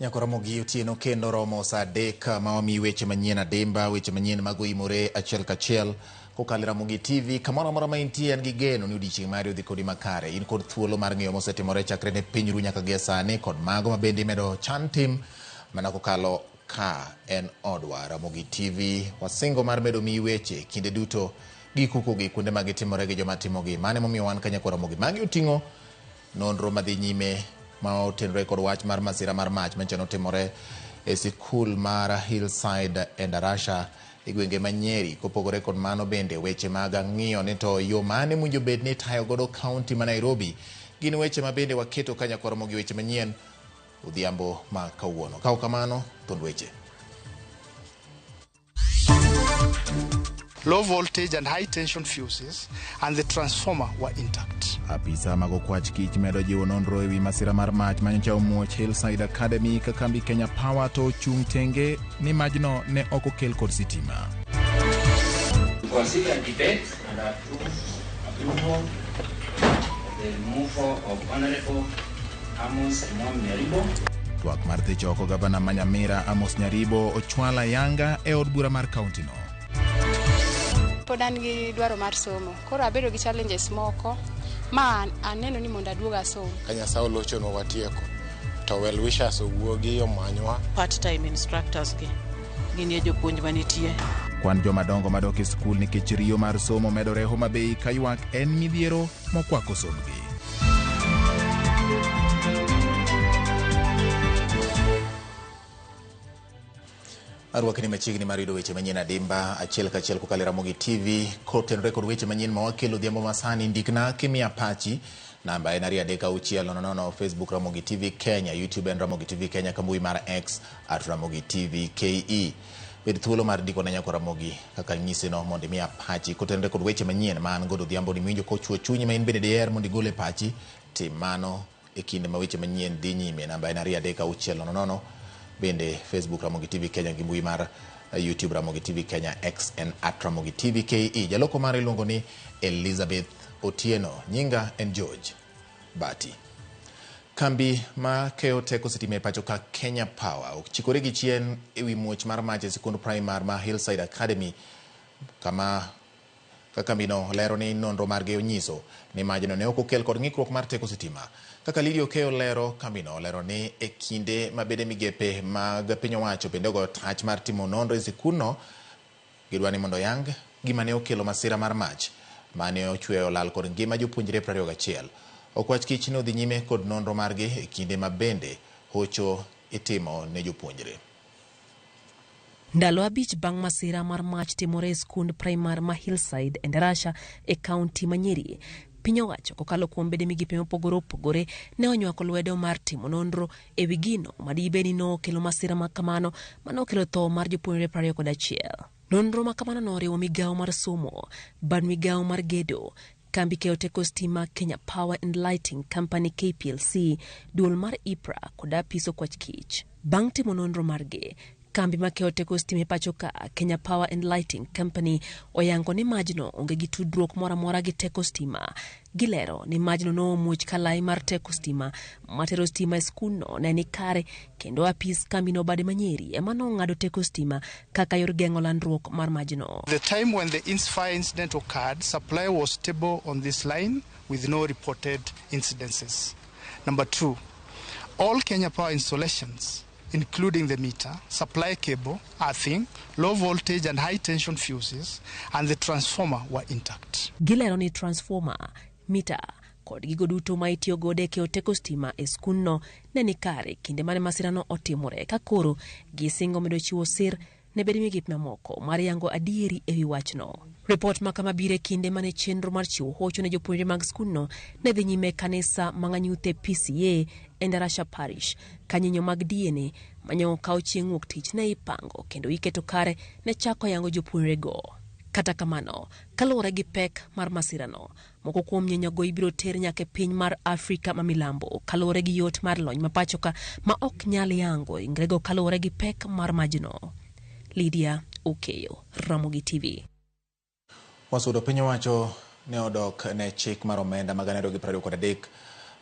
Nyaka Ramogi otieno kendo romo saa 3 ma wamiyi weche manyien adimba, weche manyien mago imore achiel kachiel kokalo e Ramogi TV. Kamoro amora ma intie an gi geno ni odiechieng' mari odhi kodi makare. In kod thuolo mar ng'eyo mosetimore chakre ne piny ru nyaka gie sani kod mago ma bende imedo chan tim mana kokalo ka en odwa Ramogi TV. Wasingo mar medo miyi weche kinde duto gi kukugi kuonde ma gitimore gi joma timogi. Mano emomiyo wan ka nyakwa Ramogi. Magi oting'o nonro madhi nyime ma otenore kod wach mar masira mar mach manyicha notimore e sikul mar Hillside Endarasha e gwenge ma Nyeri. Kopogore kod mano bende weche mag ng'iyo ni to yo mane mowinjo bed ni itayo godo kaunti ma Nairobi gin weche ma bende waketo ka nyaka waromo gi weche manyien odhiambo ma kawuono. Ka ok kamano, thund weche. Low voltage and high tension fuses and the transformer were intact. Apisa mag okwach kich medo jiwo nonro ewi masira mar mach manyocha omuoch Hillside Academy ka kambi Kenya Power to ochung' tenge ni majno ne ok okel kod sitima. Consider debate and approve approval of the removal of Honorable Amos Kimwami Nyaribo. Twak mar thicho oko gavana ma Nyamira Amos Nyaribo ochwal ayanga e od bura mar kauntino. Pod an gi dwaro mar somo, koro abedo gi challenges moko ma aneno ni mondo aduog asom. Ka Nyasaye olochonwa watieko, to well wishers owuogi omanywa. Part time instructors gi ginie jopuonj manitie. Kwan jomadongo madok e skul nikech riyo mar somo medore Homa Bay ka ywak en midhiero mokwako sombgi. Arwakni machiegni mar yudo weche manyien adimba achiel kachiel kokalo e Ramogi TV kotenore kod weche manyien ma wakelo odhiambo masani. Ndikna kimiya pachi, namba en 23600, Facebook Ramogi TV Kenya, YouTube en Ramogi TV Kenya, ka mbui mar X at Ramogi TV KE. Bed thuolo mar ndiko ne nyako Ramogi kaka nyisino mondo imiya pachi kotenore kod weche manyien ma an godo odhiambo ni miwinjo kochuo chunyi ma in bende diher mondo igol e pachi, tim mano e kinde ma weche manyien dhi nyime. Namba en 23600, bende Facebook Ramogi TV Kenya gi mbui mar YouTube Ramogi TV Kenya, X en at Ramogi TV KE. Jaloko mare iluongo ni Elizabeth Otieno. Nyinga en George Bati. Kambi ma keyo teko sitima e pacho ka Kenya Power ochikore gi chien e wi muoch mar mach e sikund primar ma Hillside Academy kama ka kambino lero ni nonro margi onyiso ni majno ne ok okel kod ng'ikruok mar teko sitima. Kaka Lydia Okeyo lero, kambino olero ni e kinde ma bede migepe mag piny owacho bende ogoyo tach mar timo nonro e sikundno, gidwa ni mondo oyang gima ne okelo masira mar mach mane ochweyo lal kod ngima jopuonjre 21. Okwach kich ne odhi nyime kod nonro margi e kinde ma bende hocho itimo ne jopuonjre. Ndalo 5 bang' masira mar mach timore e skund primar ma Hillside Endarasha e kaunti ma Nyeri, piny owacho kokalo kuom bede migepe mopogore opogore ne onywako lwedo mar timo nonro e wi gino ma dibed ni nokelo masira ma kamano mane okelo tho mar jopuonjre 21. Nonro ma kamano noriwo migawo mar somo, bad migawo mar gedo, kambi keyo teko stima Kenya Power and Lighting Company KPLC, duol mar IPRA kod apis okwach kich. Bang' timo nonro margi, kambi ma keyo teko stima e pacho ka Kenya Power and Lighting Company oyango ni majno onge gi tudruok moro amora gi teko stima. Gilero ni majno nomuoch ka lai mar teko stima matero stima e skundno ne ni kare kendo apis kambino bade ma Nyeri ema nong'ado teko stima kaka yor geng'o landruok mar majno. The time when the fire incident occurred, supply was stable on this line with no reported incidences. Number 2, all Kenya Power installations, including the meter, supply cable, earthing, low voltage and high tension fuses, and the transformer were intact. Gilero ni transformer, meter, kod gigo duto ma itiyo godo e keyo teko stima e skundno ne ni kare kinde mane masirano otimore, ka koro gisingo medo chiwo sir ne bede migepe mamoko mar yango adieri e wi wachno. Ripot ma kama biro e kinde mane chenro mar chiwo hocho ne jopuonjre mag skundno ne dhi nyime e kanisa ma Ng'anyuthe PCA e Ndarasha Parish, ka nyinyo mag DNA manyo okaw chieng' wuok tich ne ipango kendo iketo kare ne chako yango jopuonjrego. Kata kamano, kaluwore gi pek mar masirano, moko kuom nyinyogo ibiro ter nyaka e piny mar Afrika ma milambo kaluwore gi yot mar lony ma pacho ka ma ok nyal yango ringrego kaluwore gi pek mar majno. Lydia Okeyo, Ramogi TV. Wasudo piny owacho ne odok ne chik mar omenda mag 2023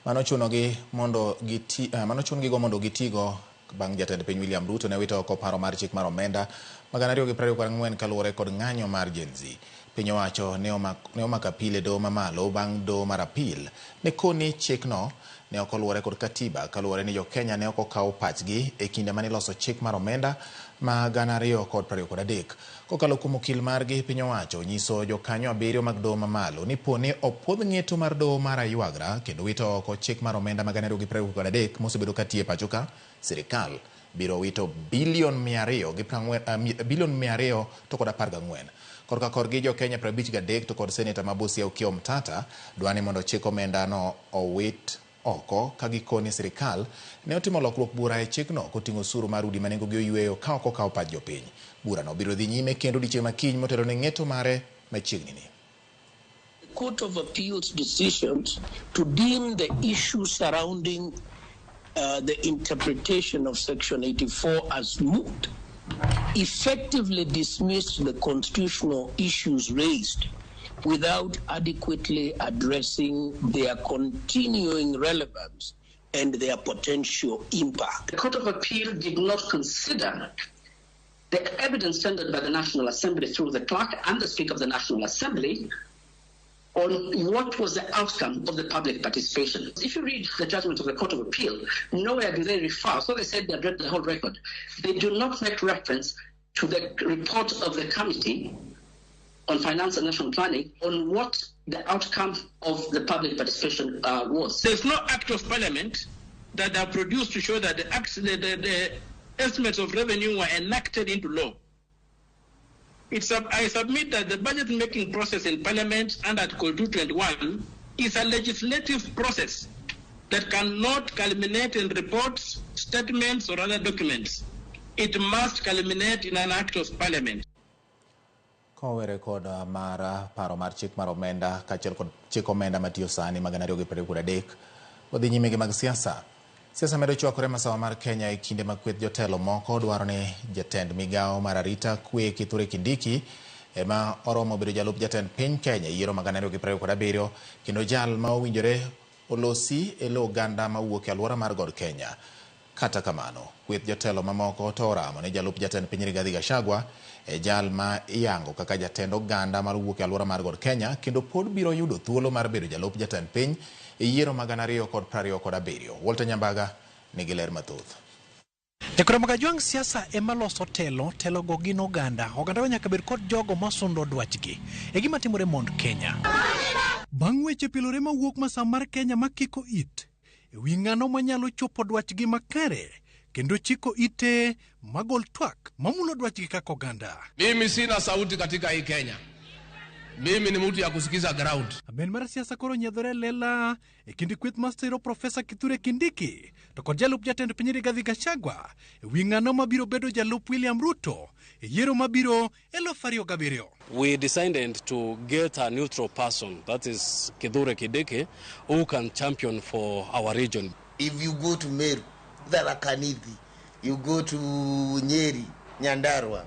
mano chunogi mondo giti, mano chun-gigo mondo gitigo Bang' jatend piny William Ruto ne wito oko paro mar chik mar omenda ma 2024 kaluwore kod ng'anyo mar Gen Z. Piny owacho ne omako apil e doho mamalo bang' doho mar apil ne koni chikno ne ok oluwore kod katiba kaluwore ni jo-Kenya ne ok okawo pachgi e kinde mane iloso chik mar omenda ma 2023. Kokalo kuom okil margi, piny owacho nyiso jokanyo 7 mag doho mamalo ni po ni opuodh ng'eto mar doho mar Aywagra kendo wito oko chik mar omenda ma 2023 mosebedo katiyo e pacho ka, sirikal biro wito bilion 214. Korka korgi jo-Kenya 53 to kod seneta ma Busia Okiya Omtata dwa ni mondo chik omenda no owit oko ka gikoni sirikal ne otimo lokruok bura e chikno koting'o osuru mar udi ma nengogi oyweyo ka ok okawo pach jopiny. Burano biro dhi nyime kendo odiechieng' ma kiny motelo ne ng'eto mare machiegni ni. The Court of Appeal's decisions to deem the issue surrounding the interpretation of Section 84 as moot effectively dismissed the constitutional issues raised without adequately addressing their continuing relevance and their potential impact. The Court of Appeal did not consider the evidence tendered by the National Assembly through the clerk and the Speaker of the National Assembly on what was the outcome of the public participation. If you read the judgment of the Court of Appeal, nowhere do they refer, so they said they read the whole record. They do not make reference to the report of the Committee on Finance and National Planning on what the outcome of the public participation was. There's no act of parliament that are produced to show that the estimates of revenue were enacted into law. I submit that the budget-making process in Parliament under Article 221 is a legislative process that cannot culminate in reports, statements, or other documents. It must culminate in an act of Parliament. Kowere kod mar paro mar chik mar omenda kaachiel kod chik omenda matiyo sani mag 2023, wadhi nyime gi mag siasa. Siasa medo chwakore masawa mar Kenya e kinde ma kweth jotelo moko dwaro ni jatend migawo mar arita kwe Kithure Kindiki ema oromo bedo jalup jatend piny Kenya e yiero mag 2027 kendo jal ma owinjore olosi e lo oganda mawuok e alwora mar God Kenya. Kata kamano, kweth jotelo mamoko to oramo ni jalup jatend piny Rigathi Gachagua e jal ma iyango kaka jatend oganda mar wuok e alwora mar God Kenya kendo pod biro yudo thuolo mar bedo jalup jatend piny e yiero mag 2027. Walter Nyambaga nigi ler mathoth. Jakoro Magajwang' siasa ema loso telo, telogo gin oganda. Oganda nyaka bed kod jogo masundo dwachgi. E gima timore mond Kenya. Bang' weche pilore mawuok masa mar Kenya makiko it e wi ng'ano manyalo chopo dwachgi makare kendo chiko ite magol twak mamulo dwachgi kaka oganda. Mimi sina sauti katika hii Kenya. Mimi ni mtu ya kusikiza ground. Amen mar siasa koro nyiedhore lela e kind kweth masiro Profesa Kithure Kindiki to kod jalup jatend piny Rigathi Gachagua e wi ng'ano mabiro bedo jalup William Ruto e yiero mabiro 2007. We decided to get a neutral person, that is Kithure Kindiki, who can champion for our region. If you go to Meru, Tharaka Nithi, you go to Nyeri, Nyandarua,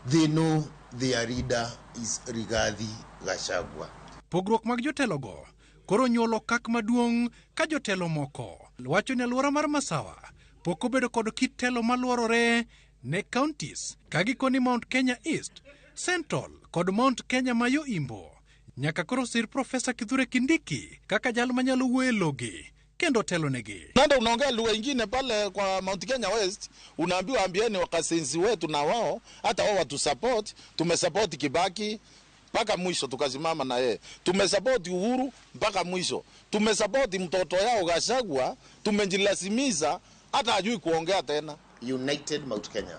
they know their leader is Rigathi Gachagua. Pogruok mag jotelogo koro nyuolo kak maduong' ka jotelo moko wacho ni alwora mar Masawa pok obedo kod kit telo maluorore ne counties ka gikoni Mount Kenya East, Central kod Mount Kenya ma yo Imbo nyaka koro sir Profesa Kithure Kindiki kaka jal manyalo wuoyo e logi kendo telonegi. Nanda unaongea lugha ingine pale kwa Mount Kenya West, unaambiwa ambieni wakasenzi wetu na wao hata wao watu support. Tumesupport Kibaki mpaka mwisho tukasimama na yeye. Tumesupport Uhuru mpaka mwisho. Tumesupport mtoto yao Gachagua, tumejilazimiza hata hajui kuongea tena. United Mount Kenya,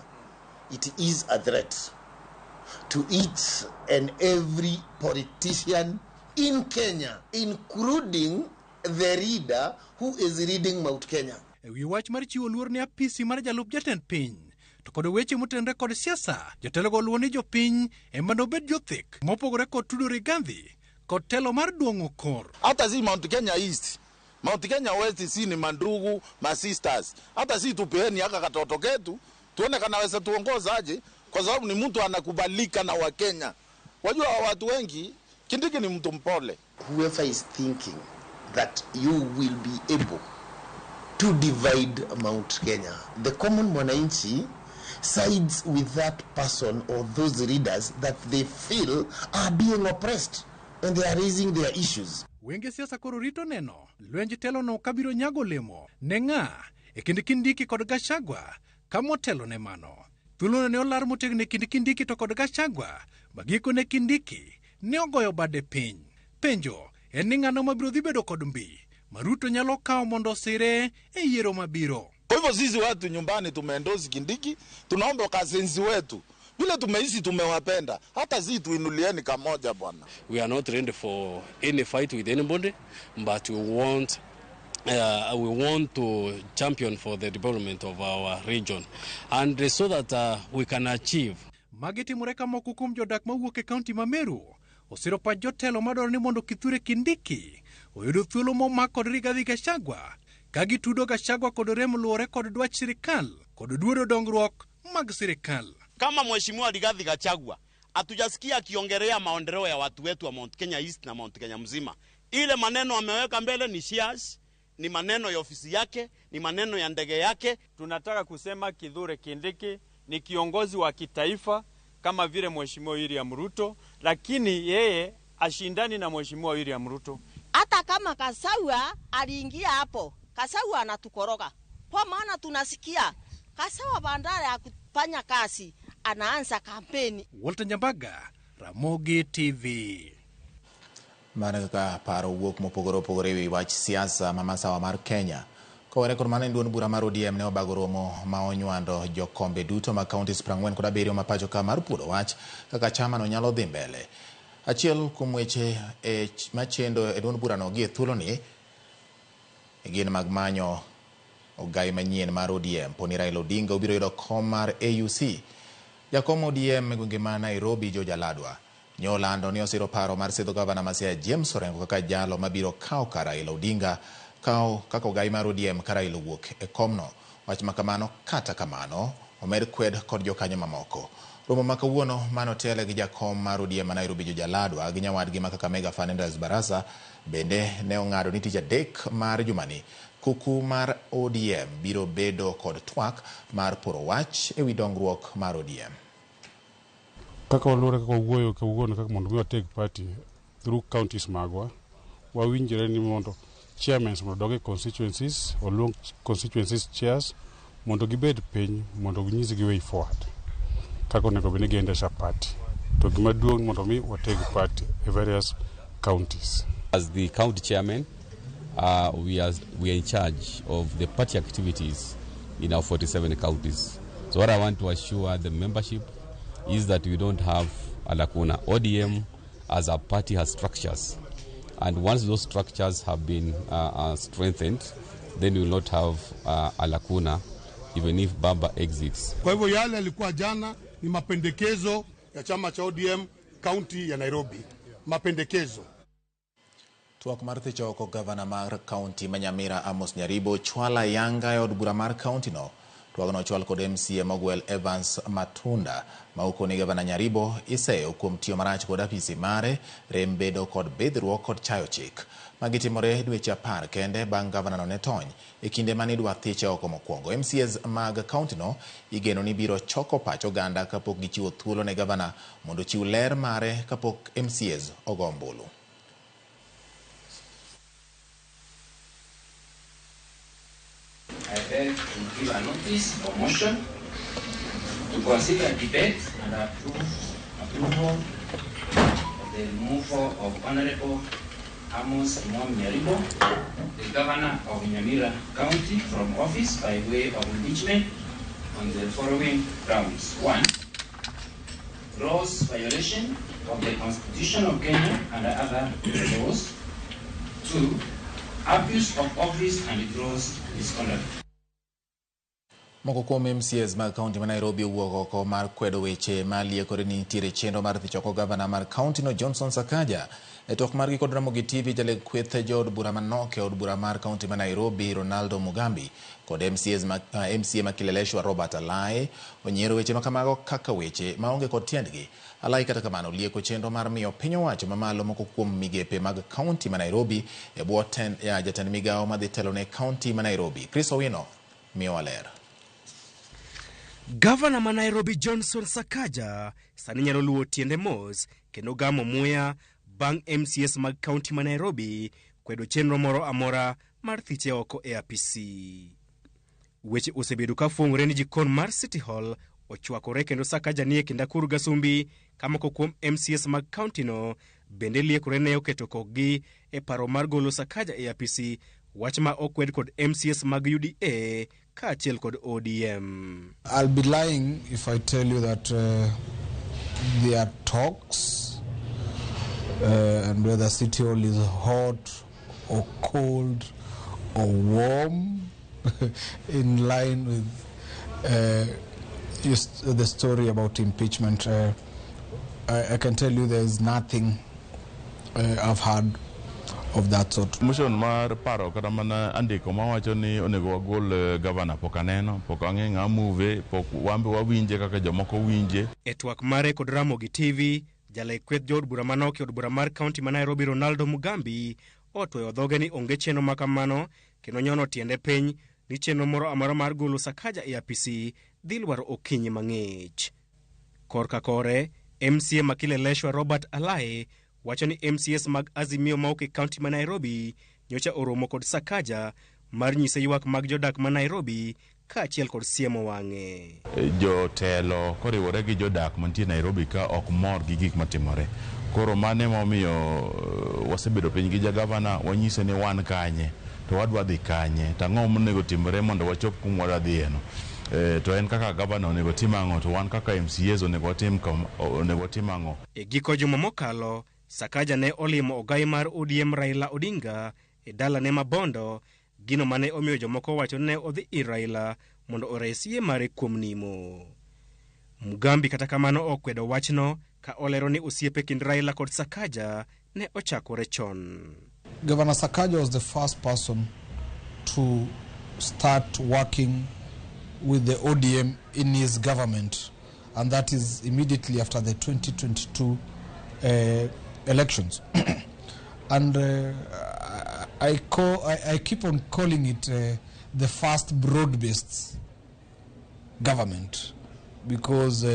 it is a threat to each and every politician in Kenya, including the leader who is leading Mount Kenya. E wi wach mar chiwo luor ne apisi mar jalup jatend piny to kod weche motenore kod siasa, jotelogo luwo ni jopiny ema nobed jothek mopogore kod tudo Rigathi kod telo mar duong'o kor. Hata si Mount Kenya East, Mount Kenya West si ni mandugu, ma sisters. Hata si tupeeni haka katoto ketu tuone kanaweza tuongoza aje, kwa sababu ni mtu anakubalika na Wakenya. Wajua watu wengi, Kindiki ni mtu mpole. Whoever is thinking that you will be able to divide Mount Kenya. The common mwananchi sides with that person or those leaders that they feel are being oppressed and they are raising their issues. Wenge siasa koro rito neno lwenj telono kabiro nyago olemo ne ng'a e kind Kindiki kod Gachagua kamotelo ne mano. Thuolono ne olar motegno e kind Kindiki to kod Gachagua ma gikone Kindiki ne ogoyo bade piny. Penjo en ni ng'ano mabiro dhi bedo kod mbi ma Ruto nyalo kawo mondo osire e yiero mabiro. Kwa hivyo sisi watu nyumbani tumeendozi Kindiki, tunaomba kazenzi wetu vile tumeishi tumewapenda, hata sisi tuinulieni kamoja bwana. We are not ready for any fight with anybody, but we want to champion for the development of our region, and so that we can achieve. Magi timore ka moko kuom jodak mawuok e kaunti ma Meru osiro pach jotelo madwaro ni mondo Kithure Kindiki oyud thuolo momak kod Rigathi Gachagua ka gitudo Gachagua kod rem luwore kod dwach sirikal kod duodo dongruok mag sirikal. Kama Mheshimiwa Rigathi Gachagua hatujasikia akiongelea maendeleo ya watu wetu wa Mount Kenya East na Mount Kenya mzima. Ile maneno ameweka mbele ni shares, ni maneno ya ofisi yake, ni maneno ya ndege yake. Tunataka kusema Kithure Kindiki ni kiongozi wa kitaifa kama vile Mheshimiwa William Ruto, lakini yeye ashindani na Mheshimiwa William Ruto. Hata kama Kasau aliingia hapo, Kasau anatukoroga. Kwa maana tunasikia Kasau bandari ya kufanya kazi, anaanza kampeni. Walter Nyambaga, Ramogi TV. Mano kaka paro wuok mopogore opogore ewi wach siasa ma masawa mar Kenya. Kowere kod mano en duond bura mar ODM ne obago romo ma onywando jokombe duto mag counties 47 ma pacho ka mar puodho wach kaka chamano nyalo dhi mbele. Achiel kuom weche machendo e duond burano gie thuoloni gin mag manyo ogai manyien mar ODM. Poni Raila Odinga obiro yudo kom mar AUC. Jakom ODM e gwenge ma Nairobi George Aladwa nyolando ni osiro paro mar sidho gavana ma Siaya James Orengo kaka jalo mabiro kawo kar Raila Odinga kawo kaka ogai mar ODM ka Raila owuok e komno. Wach ma kamano kata kamano omed kwed kod jokanyo mamoko. Romo ma kawuono manotele gi jakom mar ODM ma Nairobi George Aladwa gi nyawadgi ma Kakamega Fernandes Barasa bende ne ong'ado ni tich adek mar jumani kuku mar ODM biro bedo kod twak mar poro wach ewi dongruok mar ODM. Kaka waluwore kaka wawuoyo kawuono kaka mondo mi wateg party through counties magwa, wawinjore ni mondo chairmen mondo odog e constituencies, oluong constituencies chairs mondo gibed piny mondo ginyisgi way forward kaka onego bed ni giendesha party. To gima duong' mondo mi wateg party e various counties. As the county chairman, we are in charge of the party activities in our 47 counties. So what I want to assure the membership is that we don't have a lacuna. ODM as a party has structures, and once those structures have been strengthened, then we will not have a lacuna even if Baba exits. Kwa hivyo yale yalikuwa jana ni mapendekezo ya chama cha ODM county ya Nairobi. Mapendekezo. Twak mar thicho oko gavana mar kaunti ma Nyamira Amos Nyaribo chwala yanga e od bura mar kaunti no. Twagno ochwal kod MCA Mogwel Evans Matunda ma okoni gavana Nyaribo iseyo kuom tiyo marach kod apisi mare, rem bedo kod bidhruok kod chayo chik. Magi timore dweche 10 kende bang' gavana no ne tony e kinde mane idwa thiche oko mokwongo. MCAs mag kaunti no igeno ni biro choko pach oganda kapok gichiwo thuolo ne gavana mondo ochiw ler mare kapok MCAs ogo ombulu. I beg to give a notice or motion to consider debate and approval of the removal of Honorable Amos Kimwami Nyaribo, the Governor of Nyamira County, from office by way of impeachment on the following grounds. 1. Gross violation of the Constitution of Kenya and other laws. 2. Abuse of office and gross misconduct. Moko kuom MCAs mag kaunti ma Nairobi owuok oko mar kwedo weche ma liekore ni nitiere chenro mar dhi choko gavana mar kaunti no Johnson Sakaja. E twak margi kod Ramogi TV, jaleg kweth jood bura manok e od bura mar kaunti ma Nairobi Ronaldo Mugambi kod MCAs ma, MCA ma Kileleshwa Robert Alai onyiero weche ma kamago kaka weche maonge kod tiendgi. Alai kata kamano lieko chenro mar miyo piny owacho mamalo moko kuom migepe mag kaunti ma Nairobi e bwo jatend migawo madhi telo ne kaunti ma Nairobi. Chris Owino miyowa ler. Gavana ma Nairobi Johnson Sakaja sani nyalo luwo tiende mos kendo gamo muya bang' MCAs mag kaunti ma Nairobi kwedo chenro moro amora mar thiche oko e apisi. Weche osebedo ka fwong'ore ni jikon mar City Hall ochwakore kendo Sakaja nie kind akuru gasumbi ka moko kuom MCAs mag kaunti no bende liekore ne oketo kokgi e paro mar golo Sakaja e apisi, wach ma okwed kod MCAs mag UDA kaachiel kod ODM. I'll be lying if I tell you that there are talks and whether City Hall is hot or cold or warm in line with just the story about impeachment. I can tell you there is nothing I've heard of that sort. Motion mar paro kata mana andiko mawacho ni onego wagol gavana pok aneno, pok ang'e ng'a move, pok wambe wawinje kaka jomoko winje. E twak mare kod Ramogi TV, jalek kweth jood bura manok e od bura mar kaunti ma Nairobi Ronaldo Mugambi otweyo dhoge ni onge chenro ma kamano kendo nyono tiende piny ni chenro moro amora mar golo Sakaja e apisi dhi lwaro okinyi mang'ich. Korka kore, MCA ma Kileleshwa Robert Alai wacho ni MCAs mag Azimio mawuok e kaunti ma Nairobi nyocha oromo kod Sakaja mar nyise ywak mag jodak ma Nairobi kaachiel kod siemo wang'e. Jotelo koriwore gi jodak mantie Nairobi ka ok mor gi gik matimore. Koro mano emomiyo wasebedo piny gi jagavana wanyise ni wan kanye to wadwa dhi kanye to ang'o monego timre mondo wachop kuma wadwa dhiyeno. To en kaka gavana onego tim ang'o to wan kaka MCAs onego watim onego watim ang'o. E giko juma mokalo, Sakaja ne olimo ogai mar ODM Raila Odinga e dalane ma Bondo, gino mane omiyo jomoko wacho ni ne odhi ir Raila mondo ores yie mare kuom nimo. Mugambi kata kamano okwedo wachno ka olero ni osiepe kind Raila kod Sakaja ne ochakore chon. Governor Sakaja was the first person to start working with the ODM in his government, and that is immediately after the 2022 elections. And I keep on calling it the first broad-based government, because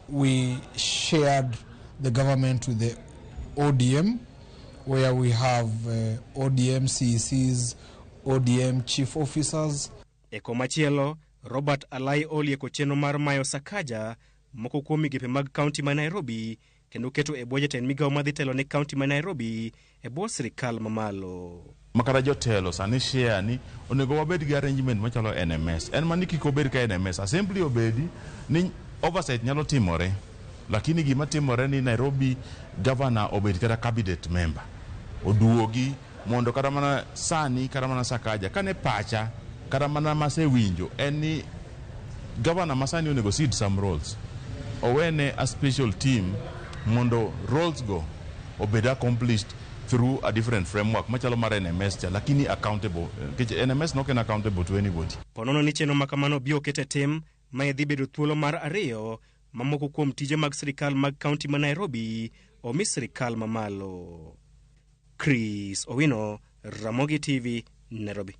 we shared the government with the ODM, where we have ODM CECs, ODM chief officers. E komachielo, Robert Alai olieko chenro mar mayo Sakaja moko kuom migepe mag kaunti ma Nairobi kendo keto e bwo jatend migawo madhi telo ne kaunti ma Nairobi e bwo sirikal mamalo. Makata jotelo sani share ni onego wabed gi arrangement machalo NMS. En mani kik obed ka NMS. Assembly obedi ni oversight nyalo timore. Lakini gima timore ni Nairobi governor obed kata cabinet member. Oduogi mondo kata mana sani kata mana Sakaja kane pacha kata mana masewinjo en ni governor masani onego cede some roles. Owene a special team mondo roles go obed accomplished through a different framework machalo mar NMS cha, lakini accountable. Nikech NMS nok en accountable to anybody. Ponono ni chenro ma kamano biro ket e tim, mae dhi bedo thuolo mar ariyo ma moko kuom tije mag sirikal mag kaunti ma Nairobi omi sirikal mamalo. Chris Owino, Ramogi TV, Nairobi.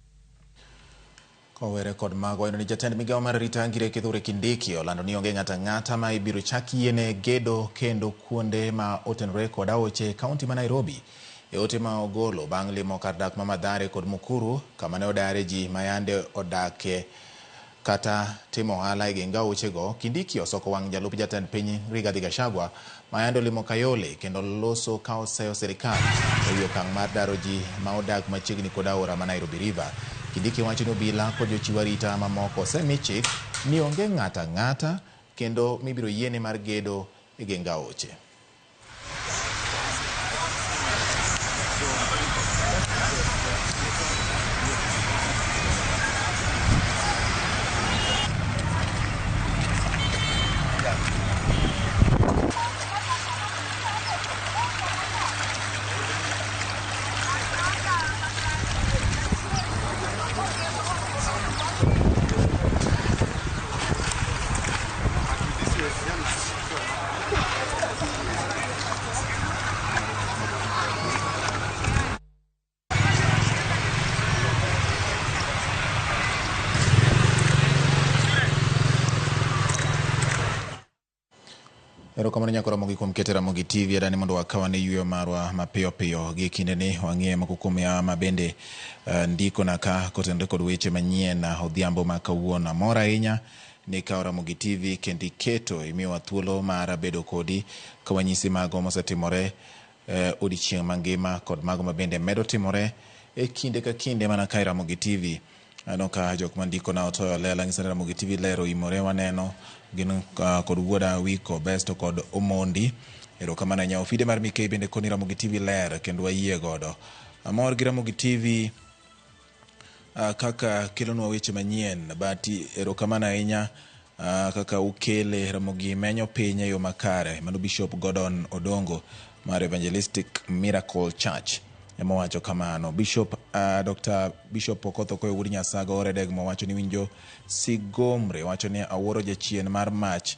Kowere kod mago, en ni jatend migawo mar arita ngire Kithure Kindiki olando ni onge ng'ato ang'ata ma ibiro chak yiene gedo kendo kuonde ma otenore kod aoche e kaunti ma Nairobi. E ote ma ogolo bang' limo kar dak ma Mathare kod Mukuru kama ne odare ji ma yande odake kata timo ohala e geng aochego, Kindiki osoko wang' jalup jatend piny Rigathi Gachagua ma yande olimo Kayole kendo loso ka oseyo sirikal e wi okang' mar daro ji ma odak machiegni kod aora ma Nairobi River. Kindiki wacho ni obila kod jochiw arita mamoko osemi chik ni onge ng'ato ang'ata kendo mibiro yiene mar gedo e geng aoche. Erokamano nyako Ramogi kuom keto Ramogi TV adani mondo wakawane yueyo marwa mapiyo piyo. Gi kindeni wang'iye moko kuom yawa ma bende ndikona ka kotenore kod weche manyien odhiambo ma kawuono. Amor ahinya ni ikawo Ramogi TV kendo iketo imiyowa thuolo mar bedo kodi ka wanyisi mago mosetimore odiochieng' mangima kod mago ma bende medo timore e kinde ka kinde mana ka e Ramogi TV. Aneno ka jok mandikona otoyo lela nyiso ni Ramogi TV ler oimore waneno gin kod wuoda Wiko Besto kod Omondi. Erokamano ahinya. Ofide mar Mikei bende koni Ramogi TV ler kendo wayie godo. Amor gi Ramogi TV kaka kelonwa weche manyien. But erokamano ahinya kaka ukele Ramogi menyo piny e yo makare. Mano Bishop Gordon Odongo mar Evangelistic Miracle Church ema wacho kamano. Bishop Dr. Bishop Okoth Okoyo wuod Nyasago Oredegmo wacho ni winjo Sigomre wacho ni awuoro jachien mar mach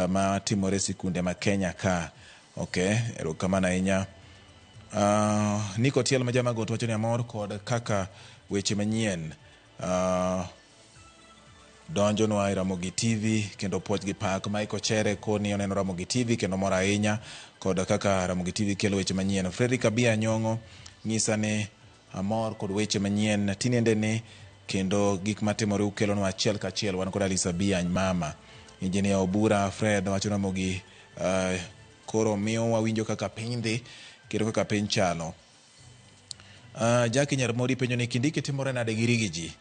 ma timore sikunde ma Kenya ka. Okay, erokamano ahinya. Nico Tiel ma Jamagot wacho ni amor kod kaka weche manyien donjonwa e Ramogi TV kendo puoch gi pak. Mike Ochere koni oneno Ramogi TV kendo mor ahinya kod kaka Ramogi TV kelo weche manyien. Frederick Abia Nyong'o nyisa ni amor kod weche manyien tinende ni kendo gik matimore ukelonwa achiel kachiel. Wan kod Alice Abia mama. Engineer Obura Fred wacho Ramogi koro miyo wawinjo kaka piny dhi kendo kaka piny chalo. Jackie Nyarmodi penjo ni Kindiki timore nade gi Rigiji?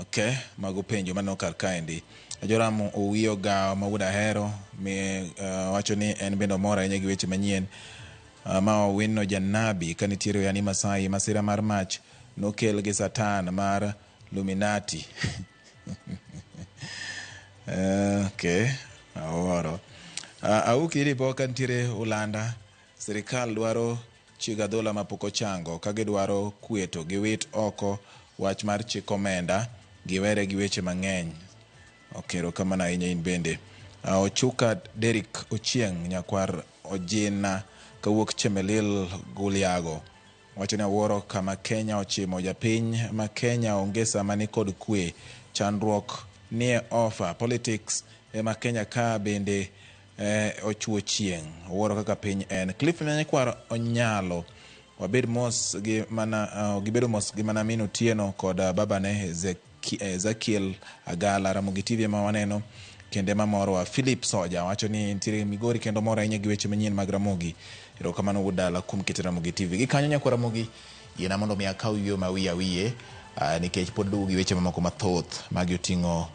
Okay, mago penjo maneno kar kaendi. Joram Owiyo Gawo ma wuod Ahero mi wacho ni en bende omor ahinya gi weche manyien. Ma Owino Janabi ka nitiere Oyani Masai masira mar mach nokel gi Satan mar Luminati. Okay, awuoro. Auki Iripo ka nitiere Ulanda, sirikal dwaro chiga adhola mapok ochango ka gidwaro kweto giwit oko wach mar chik omenda giwere gi weche mang'eny. Okay, erokamano ahinya in bende. Ochuka Derrick Ochieng' nyakwar Ojina kawuok Chemelil Guliago wacho ni awuoro kama Kenya ochimo japiny ma Kenya onge sama ni kod kwe chandruok nie ofa politics ema Kenya ka bende ochuo chieng' awuoro kaka piny en. Cliff Nyakwar Onyalo wabed mos gi mana gibedo mos gi mana min Otieno kod babane Ezekiel Agala. Ramogi TV ema waneno kendo ema morowa. Philip Soja wacho ni nitiere Migori kendo mor ahinya gi weche manyien mag Ramogi. Erokamano wuod dala kuom keto Ramogi TV. Gi kanyo nyakwa Ramogi yiena mondo mi akaw yueyo ma wiye wiye nikech pod luwo gi weche mamoko mathoth magi oting'o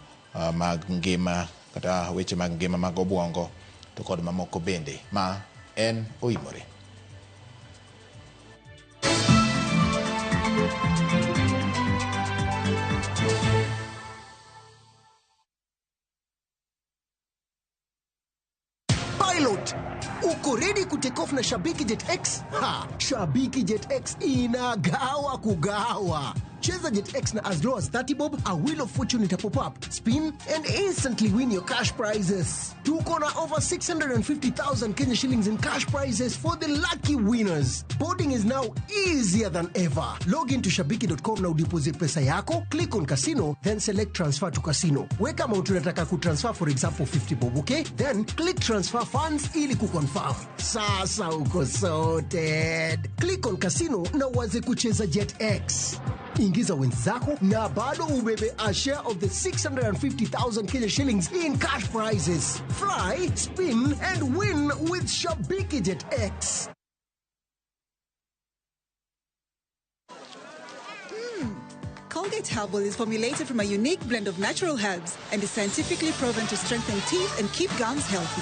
mag ngima kata weche mag ngima mag obwongo to kod mamoko bende ma en oimore. Pilot, uko ready kutake off na Shabiki Jet X? Ha, Shabiki Jet X inagawa kugawa. Cheza Jet X na as low as 30 bob, a wheel of fortune ita pop up, spin and instantly win your cash prizes. Tuko na over 650,000 Kenya shillings in cash prizes for the lucky winners. Boarding is now easier than ever. Log into shabiki.com na udeposit pesa yako, click on casino, then select transfer to casino. Weka amount unataka kutransfer, for example 50 bob, okay? Then click transfer funds ili kuconfirm. Sasa uko sorted. Click on casino na uanze kucheza Jet X. Ingiza wenzako na bado ubebe a share of the 650,000 Kenya shillings in cash prizes. Fly, spin and win with Shabiki Jet X. Colgate Herbal is formulated from a unique blend of natural herbs and is scientifically proven to strengthen teeth and keep gums healthy.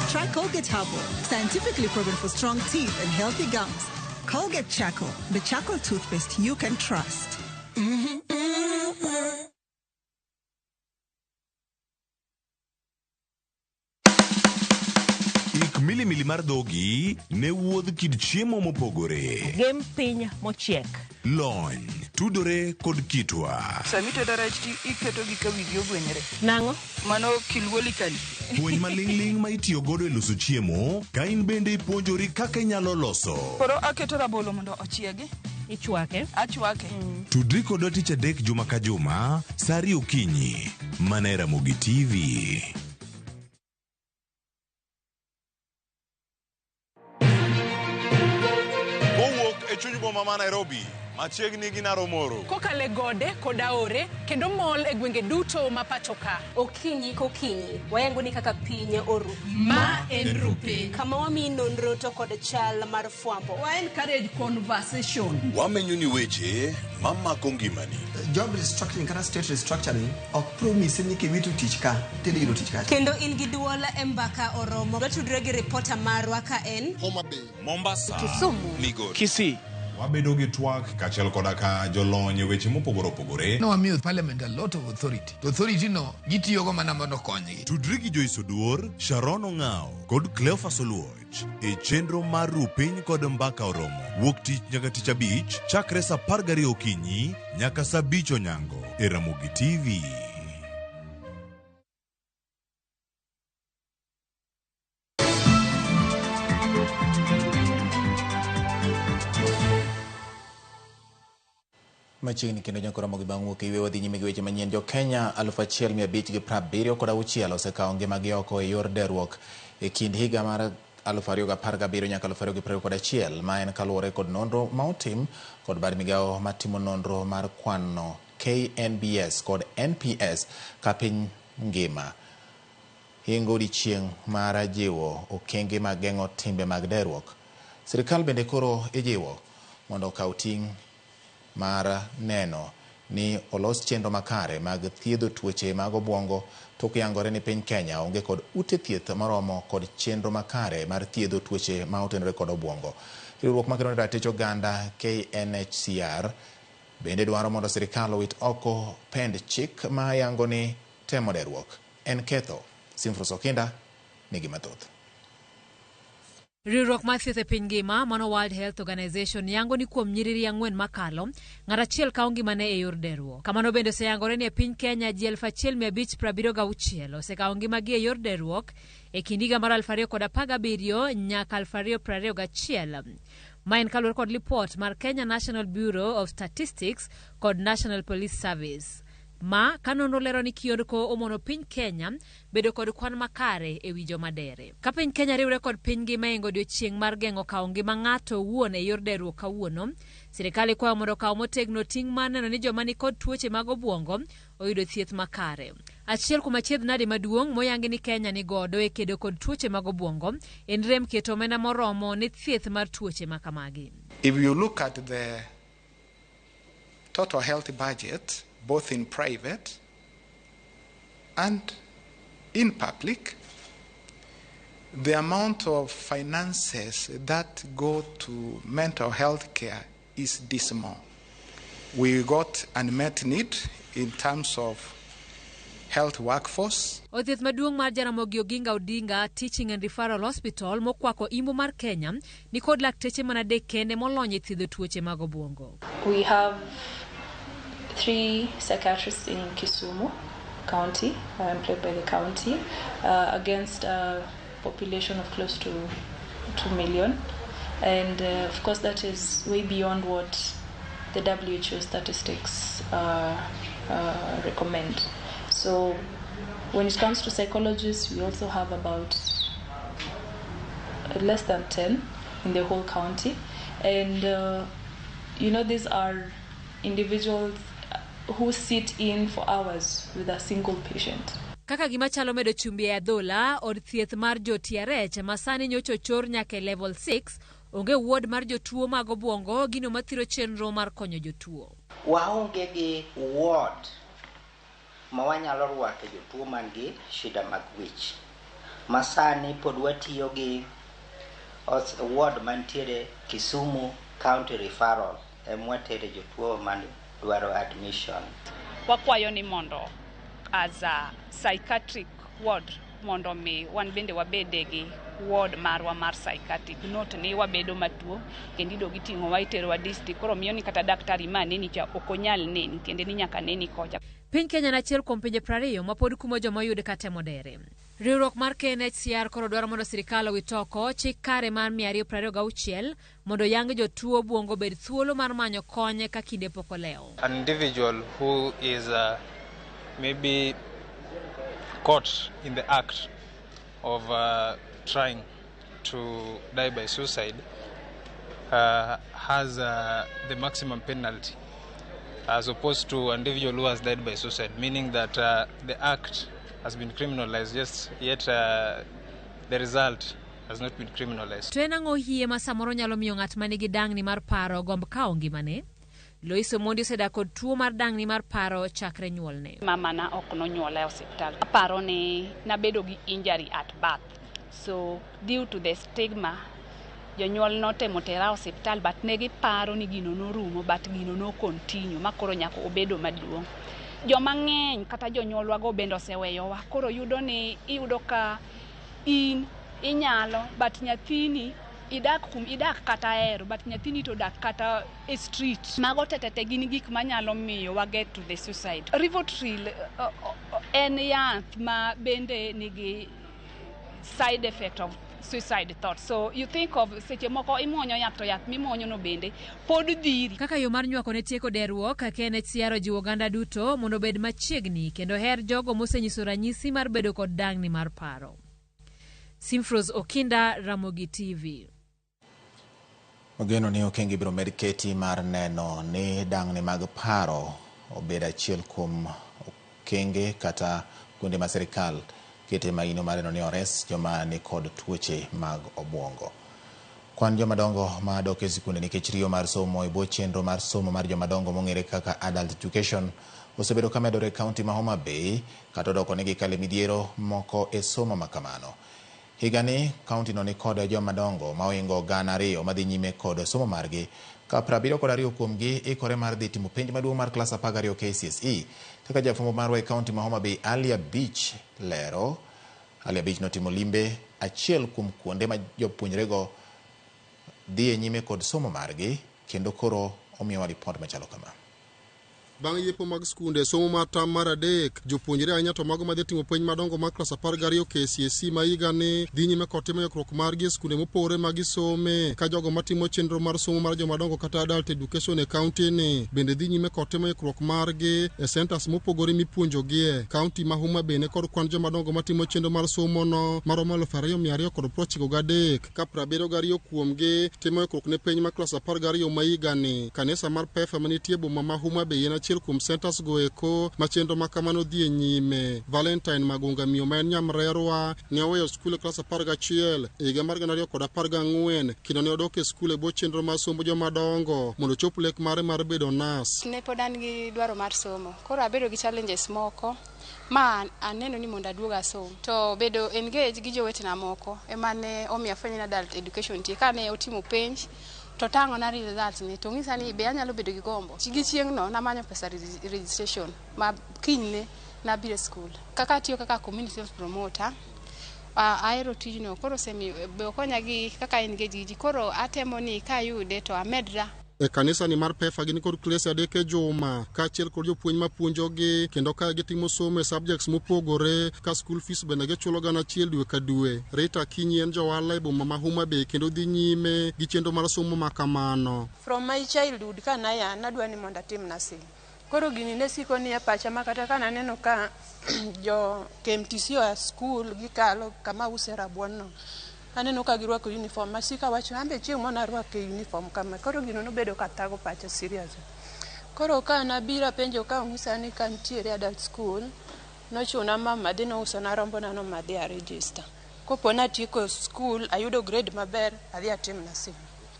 Try Colgate Herbal, scientifically proven for strong teeth and healthy gums. Colgate Charcoal, the charcoal toothpaste you can trust. Ik milimili mar dhogi ne wuodh kit chiemo mopogore. Gem piny mochiek. Lony tudore kod kitwa. Sami tedo rech ti iketo gi ka wigi ogwenyre. Nang'o? Mano kilwolikali. Puonj maling'ling' ma itiyo godo e loso chiemo ka in bende ipuonjori kaka inyalo loso. Koro aketo rabolo mondo ochiegi. Ichwake. Achwake. Tudri kodwa tich adek juma ka juma sa ariyo okinyi mana e Ramogi TV. chuny boma ma Nairobi, machiegni gi Naromoro. Kokalo e gode kod aore kendo mol e gwenge duto ma pacho ka. Okinyi kokinyi, wayango ni kaka piny oru. Ma en Rupiny. Kama wamiyi nonro to kod chal mar fwambo. Wa encourage conversation. Wamenyo ni weche mamako ngimani. Job restructuring kata state restructuring ok promise ni kiwito tich ka tidhi yudo tich kacha. Kendo in gi duol e mbaka oromo. Watudre gi ripota marwa ka en Homa Bay, Mombasa, Kisumu, Migori, Kisii. Wabedo gi twak kaachiel koda ka jolony e weche mopogore opogore. Nowamiyo parliament a lot of authority. To authority no gitiyogo mana mondo okonygi. Tudri gi Joyce Oduor, Sharon Ong'ao kod Cleophas Oluoch e chenro mar Ru Piny kod Mbaka Oromo wuok tich nyaka tich abich chakre saa 12 okinyi nyaka saa 5 onyango e Ramogi TV. Machiegni kendo nyako Ramogi bang' wuok e yweyo wadhi nyime gi weche manyien. Jo Kenya 1576 osekawo ngimagi oko e yor derruok e kind higa mar 2017 nyaka 2021. Ma en kaluwore kod nonro ma otim kod bad migawo matimo nonro mar kwano KNBS kod NPS ka piny ngima hingo odiechieng' mar jiwo okenge mag geng'o timbe mag derruok. Sirikal bende koro ijiwo mondo okaw ting' mar neno ni olos chenro makare mag thiedho tuoche mag obwongo tok yangore ni piny Kenya onge kod ute thieth moromo kod chenro makare mar thiedho tuoche ma otenore kod obwongo. Riwruok makedo ne ratich oganda KNHCR bende dwaro mondo sirikal owit oko pend chik ma yango ni temo derruok en ketho. Simfros Okinda nigi mathoth. Riwruok mar thieth e piny ngima mano World Health Organization yango ni kuom nyiriri 4 makalo, ng'at achiel kawo ngimane e yor derruok. Kamano bende oseyangore ni e piny Kenya ji 1576 osekawo ngimagi e yor derruok e kind higa mar 2017 nyaka 2021. Ma en kaluwore kod lipot mar Kenya National Bureau of Statistics kod National Police Service. Ma ka nonro lero ni kiondko omono piny Kenya bedo kod kwan makare e wi joma dere. Ka piny Kenya riwre kod piny ngima e odiechieng' mar geng'o kawo ngima ng'ato owuon e yor derruok kawuono, sirikal ikwayo mondo okaw motegno ting' mar neno ni joma nikod tuoche mag obwongo oyudo thieth makare. Achiel kuom achiedh nade maduong' moyangi ni Kenya ni godo e kedo kod tuoche mag obwongo en rem keto omenda moromo ne thieth mar tuoche makamagi. If you look at the total health budget, both in private and in public, the amount of finances that go to mental health care is dismal. We got unmet need in terms of health workforce. Od thieth maduong' mar Jaramogi Oginga Odinga Teaching and Referral Hospital mokwako imbo mar Kenya nikod lakteche mana 3 kende molony e thiedho tuoche mag obwongo. We have 3 psychiatrists in Kisumu County, employed by the county, against a population of close to 2 million. And of course that is way beyond what the WHO statistics recommend. So when it comes to psychologists, we also have about less than 10 in the whole county. And you know, these are individuals who sit in for hours with a single patient. Kaka gima chalo medo chumbi e adhola, od thieth mar jo TRH ma sani nyocha ochor nyaka e level 6, onge ward mar jotuo mag obwongo, gino mathiro chenro mar konyo jotuo. Waonge gi ward ma wanyalo rwako jotuo man gi shida mag wich. Ma sani pod watiyo gi ward mantiere Kisumu County Referral emwatere jotuo man dwaro admission. Wakwayo ni mondo as a psychiatric ward mondo mi wan bende wabede gi ward marwa mar psychiatric, not ni wabedo matuo kendo ido giting'o wa itero wa district, koro miyo ni kata daktari ma neni cha ok onyal neni tiende ni nyaka neni kocha. Piny Kenya en achiel kuom pinje 20 ma pod kumo joma oyud ka temo dere. Riwruok mar KNHCR koro dwaro mondo sirikal owit oko chik kare mar 226 mondo yang jotuo obwongo obed thuolo mar manyo kony ka kinde pok olewo. An individual who is maybe caught in the act of trying to die by suicide, has the maximum penalty as opposed to an individual who has died by suicide, meaning that the act has been criminalized, just yet the result has not been criminalized. To en ang'o hie ma samoro nyalo miyo ng'at ma nigi dang'ni mar paro gomb kawo ngimane? Lois Omondi osedak kod tuo mar dang'ni mar paro chakre nyuolne. Mamana ok nonyuola e osiptal. Aparo ni nabedo gi injury at birth. So due to the stigma, jonyuol notemo tera osiptal but ne giparo ni gino norumo but gino no continue ma koro nyaka obedo maduong'. Joma ng'eny kata jonyuolwago bende oseweyowa koro yudo ni iyudo ka in inyalo but nyathini idak kum idak kata hero but nyathini to dak kata e street. Mago tetete gin gik manyalo miyo wa get to the suicide. Rivotril en yath ma bende nigi side effect of suicide thought. So you think of seche moko imuonyo yath to yath mimuonyo no bende pod dhiri. Kaka yo mar nywako ne tieko derruok, KNHCR ojiwo oganda duto mondo obed machiegni kendo her jogo mosenyiso ranyisi mar bedo kod dang'ni mar paro. Simfros Okinda, Ramogi TV. Ogeno ni okenge ibiro med keti mar neno ni dang'ni mag paro obed achiel kuom okenge kata kuonde ma sirikal kete maino mar neno ni ores joma nikod tuoche mag obuongo. Kwan jomadongo ma dok e sikunde nikech riyo mar somo e bwo chenro mar somo mar jomadongo mong'ere kaka adult education osebedo ka medore e kaunti ma Homa Bay kata odoko ni gikale midhiero moko e somo ma kamano. Higani kaunti no nikod jomadongo ma ohingo 2,000 madhi nyime kod somo margi ka 72 kuomgi ikore mar dhi timo penj maduong' mar klas 12 KCSE. Kaka jafwambo marwa e kaunti ma Homa Bay Alia Beach lero, Alia Beach notimo limbe achiel kuom kuonde ma jopuonjrego dhi e nyime kod somo margi kendo koro omiyowa ripot machalo kama. Bang' yepo mag skunde somo mar tam mar 3, jopuonjre ahinya to mago madhi timo penj madongo mar klas 12 KCSE ma higani dhi nyime kod timo ikruok margi e skunde mopogore ma gisome, ka jogo matimo chenro mar somo mar jomadongo kata adult education e kaunti ni bende dhi nyime kod timo ikruok margi e centers mopogore mipuonjogie. Kaunti ma Homa Bay ni kod kwan jomadongo matimo chenro mar somo no maromo 2293 ka 72 kuomgi timo ikruok ne penj mar klas 12 ma higani. Kanisa mar PEFA manitie boma ma Homa Bay en achiel kuom centers go eko ma chenro ma kamano dhi e nyime. Valentine Magunga miyo ma en nyamrerwa ne oweyo skul e klas 11 e higa mar 2014 kendo ne odok e skul e bwo chenro mar sombo jomadongo mondo ochop lek mare mar bedo nas. Ne pod an gi dwaro mar somo, koro abedo gi challenges moko ma aneno ni mondo aduog asom. To bedo engage gi jowetena moko ema ne omiyo afwenyo ni adult education nitie. Kane otimo penj to tang'ona results ni to ng'isa ni be anyalo bedo gi gombo. Gi chieng'no namanyo pesa registration ma kinyne nabiro e skul. Kaka atiyo kaka community health promoter, ahero tijno koro osemiyo be okonya gi kaka engage gi ji. Koro atemo ni kayude to amedra. E kanisa ni mar PEFA gin kod klese 3 e juma kaachiel kod jopuonj mapuonjogi kendo ka gitimo somo e subjects mopogore ka school fees bende gichulo 1,000 dwe ka dwe. Rita Akinyi en johala e boma ma Homa Bay kendo dhi nyime gi chenro mar somo ma kamano. From my childhood ka naya nadwa ni mondo atim nursing. Koro gini ne siko ni e pacha ma kata ka naneno ka jo KMTC oa school gikalo kama use rabuon no. Aneno ka girwako uniform, masika wacho ambe chieng' moro narwak uniform kama. Koro gino nobedo ka thago pacha serious. Koro ka nabiro apenjo ka onyisa ni ka nitiere adult school, nochuna mama dhi nousona rombona no madhi a register. Kopo natieko school, ayudo grade maber, adhi atim nursing.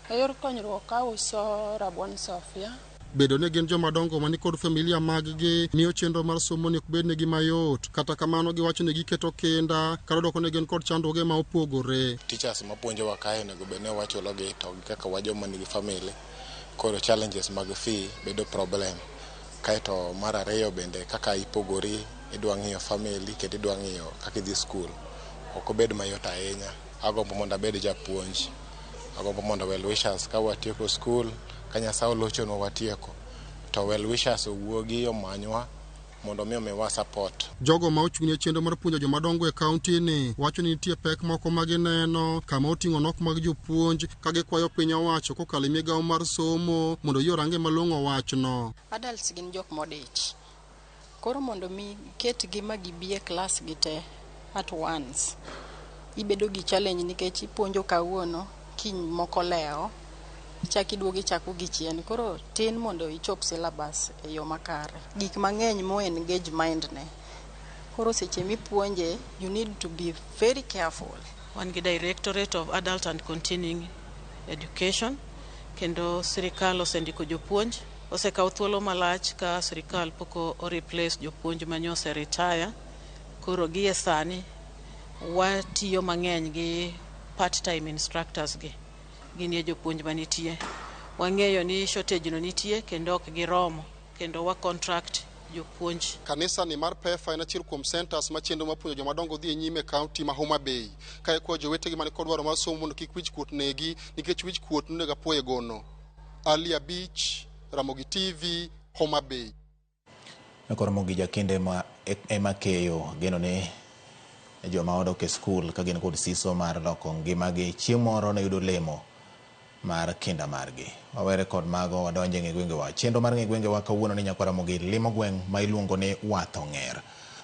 E yor konyruok auso rabuon Sofia. Bedo ni gin jomadongo mani kod familia mag-gi miyo chenro mar somo ni ok bednegi mayot. Kata kamano giwacho ni giketo kinda kata odoko ni gin kod chandruoge ma opogore. Teachers mapuonjowa kae onego bed ni wachulogi to kaka wa joma nigi family koro challenges mag fee bedo problem. Kaeto mar ariyo bende kaka ipogori idwa ng'iyo family kendo idwa ng'iyo kaka idhi skul ok obed mayot ahinya. Agombo mondo abed japuonj. Agombo mondo well wishers ka watieko skul ka Nyasaye olochonwa watieko to well wishers owuogi omanywa mondo mi omiwa support. Jogo ma ochung' ne chenro mar puonjo jomadongo e kaunti ni wacho ni nitie pek moko ma gineno kama oting'o nok mag jopuonj ka gikwayo piny owacho kokalo e migawo mar somo mondo oyie orange malong'o wachno. Adults gin jok modich. Koro mondo mi ketgi ma gibi e klas gi te at once, ibedo gi challenge nikech ipuonjo kawuono, kiny moko lewo, Ichak iduogo ichako gi chien. Koro tin mondo ichop syllabus e yo makare. Gik mang'eny mo engage mind ne. Koro seche mipuonje, you need to be very careful. Wan gi Directorate of Adult and Continuing Education kendo sirikal osendiko jopuonj. Osekawo thuolo malach ka sirikal pok o replace jopuonj mane ose retire. Koro gie sani watiyo mang'eny gi part time instructors gi. Ginie jopuonj manitie. Wang'eyo ni shortage no nitie kendo ok giromo kendo wa contract jopuonj. Kanisa ni mar PEFA en achiel kuom centers ma chenro mar puonjo jomadongo dhi e nyime e kaunti ma Homa Bay. Ka ikwayo jowetegi man kod dwaro mar somo mondo kik wich kuot negi nikech wich kuot nonego apoyo e gono. Ali Abich, Ramogi TV, Homa Bay. Koro jakinde ma ema keyo geno ni joma odok e skul ka gin kod siso mar loko ngimagi chieng' moro ne yudo lemo mar kinda margi. Wawere kod mago wadonje ng'e gwengewa. Chenro mar ng'e gwengewa kawuono ni nyakwara Ramogi limo gweng' ma iluongo ni Wath Ong'er.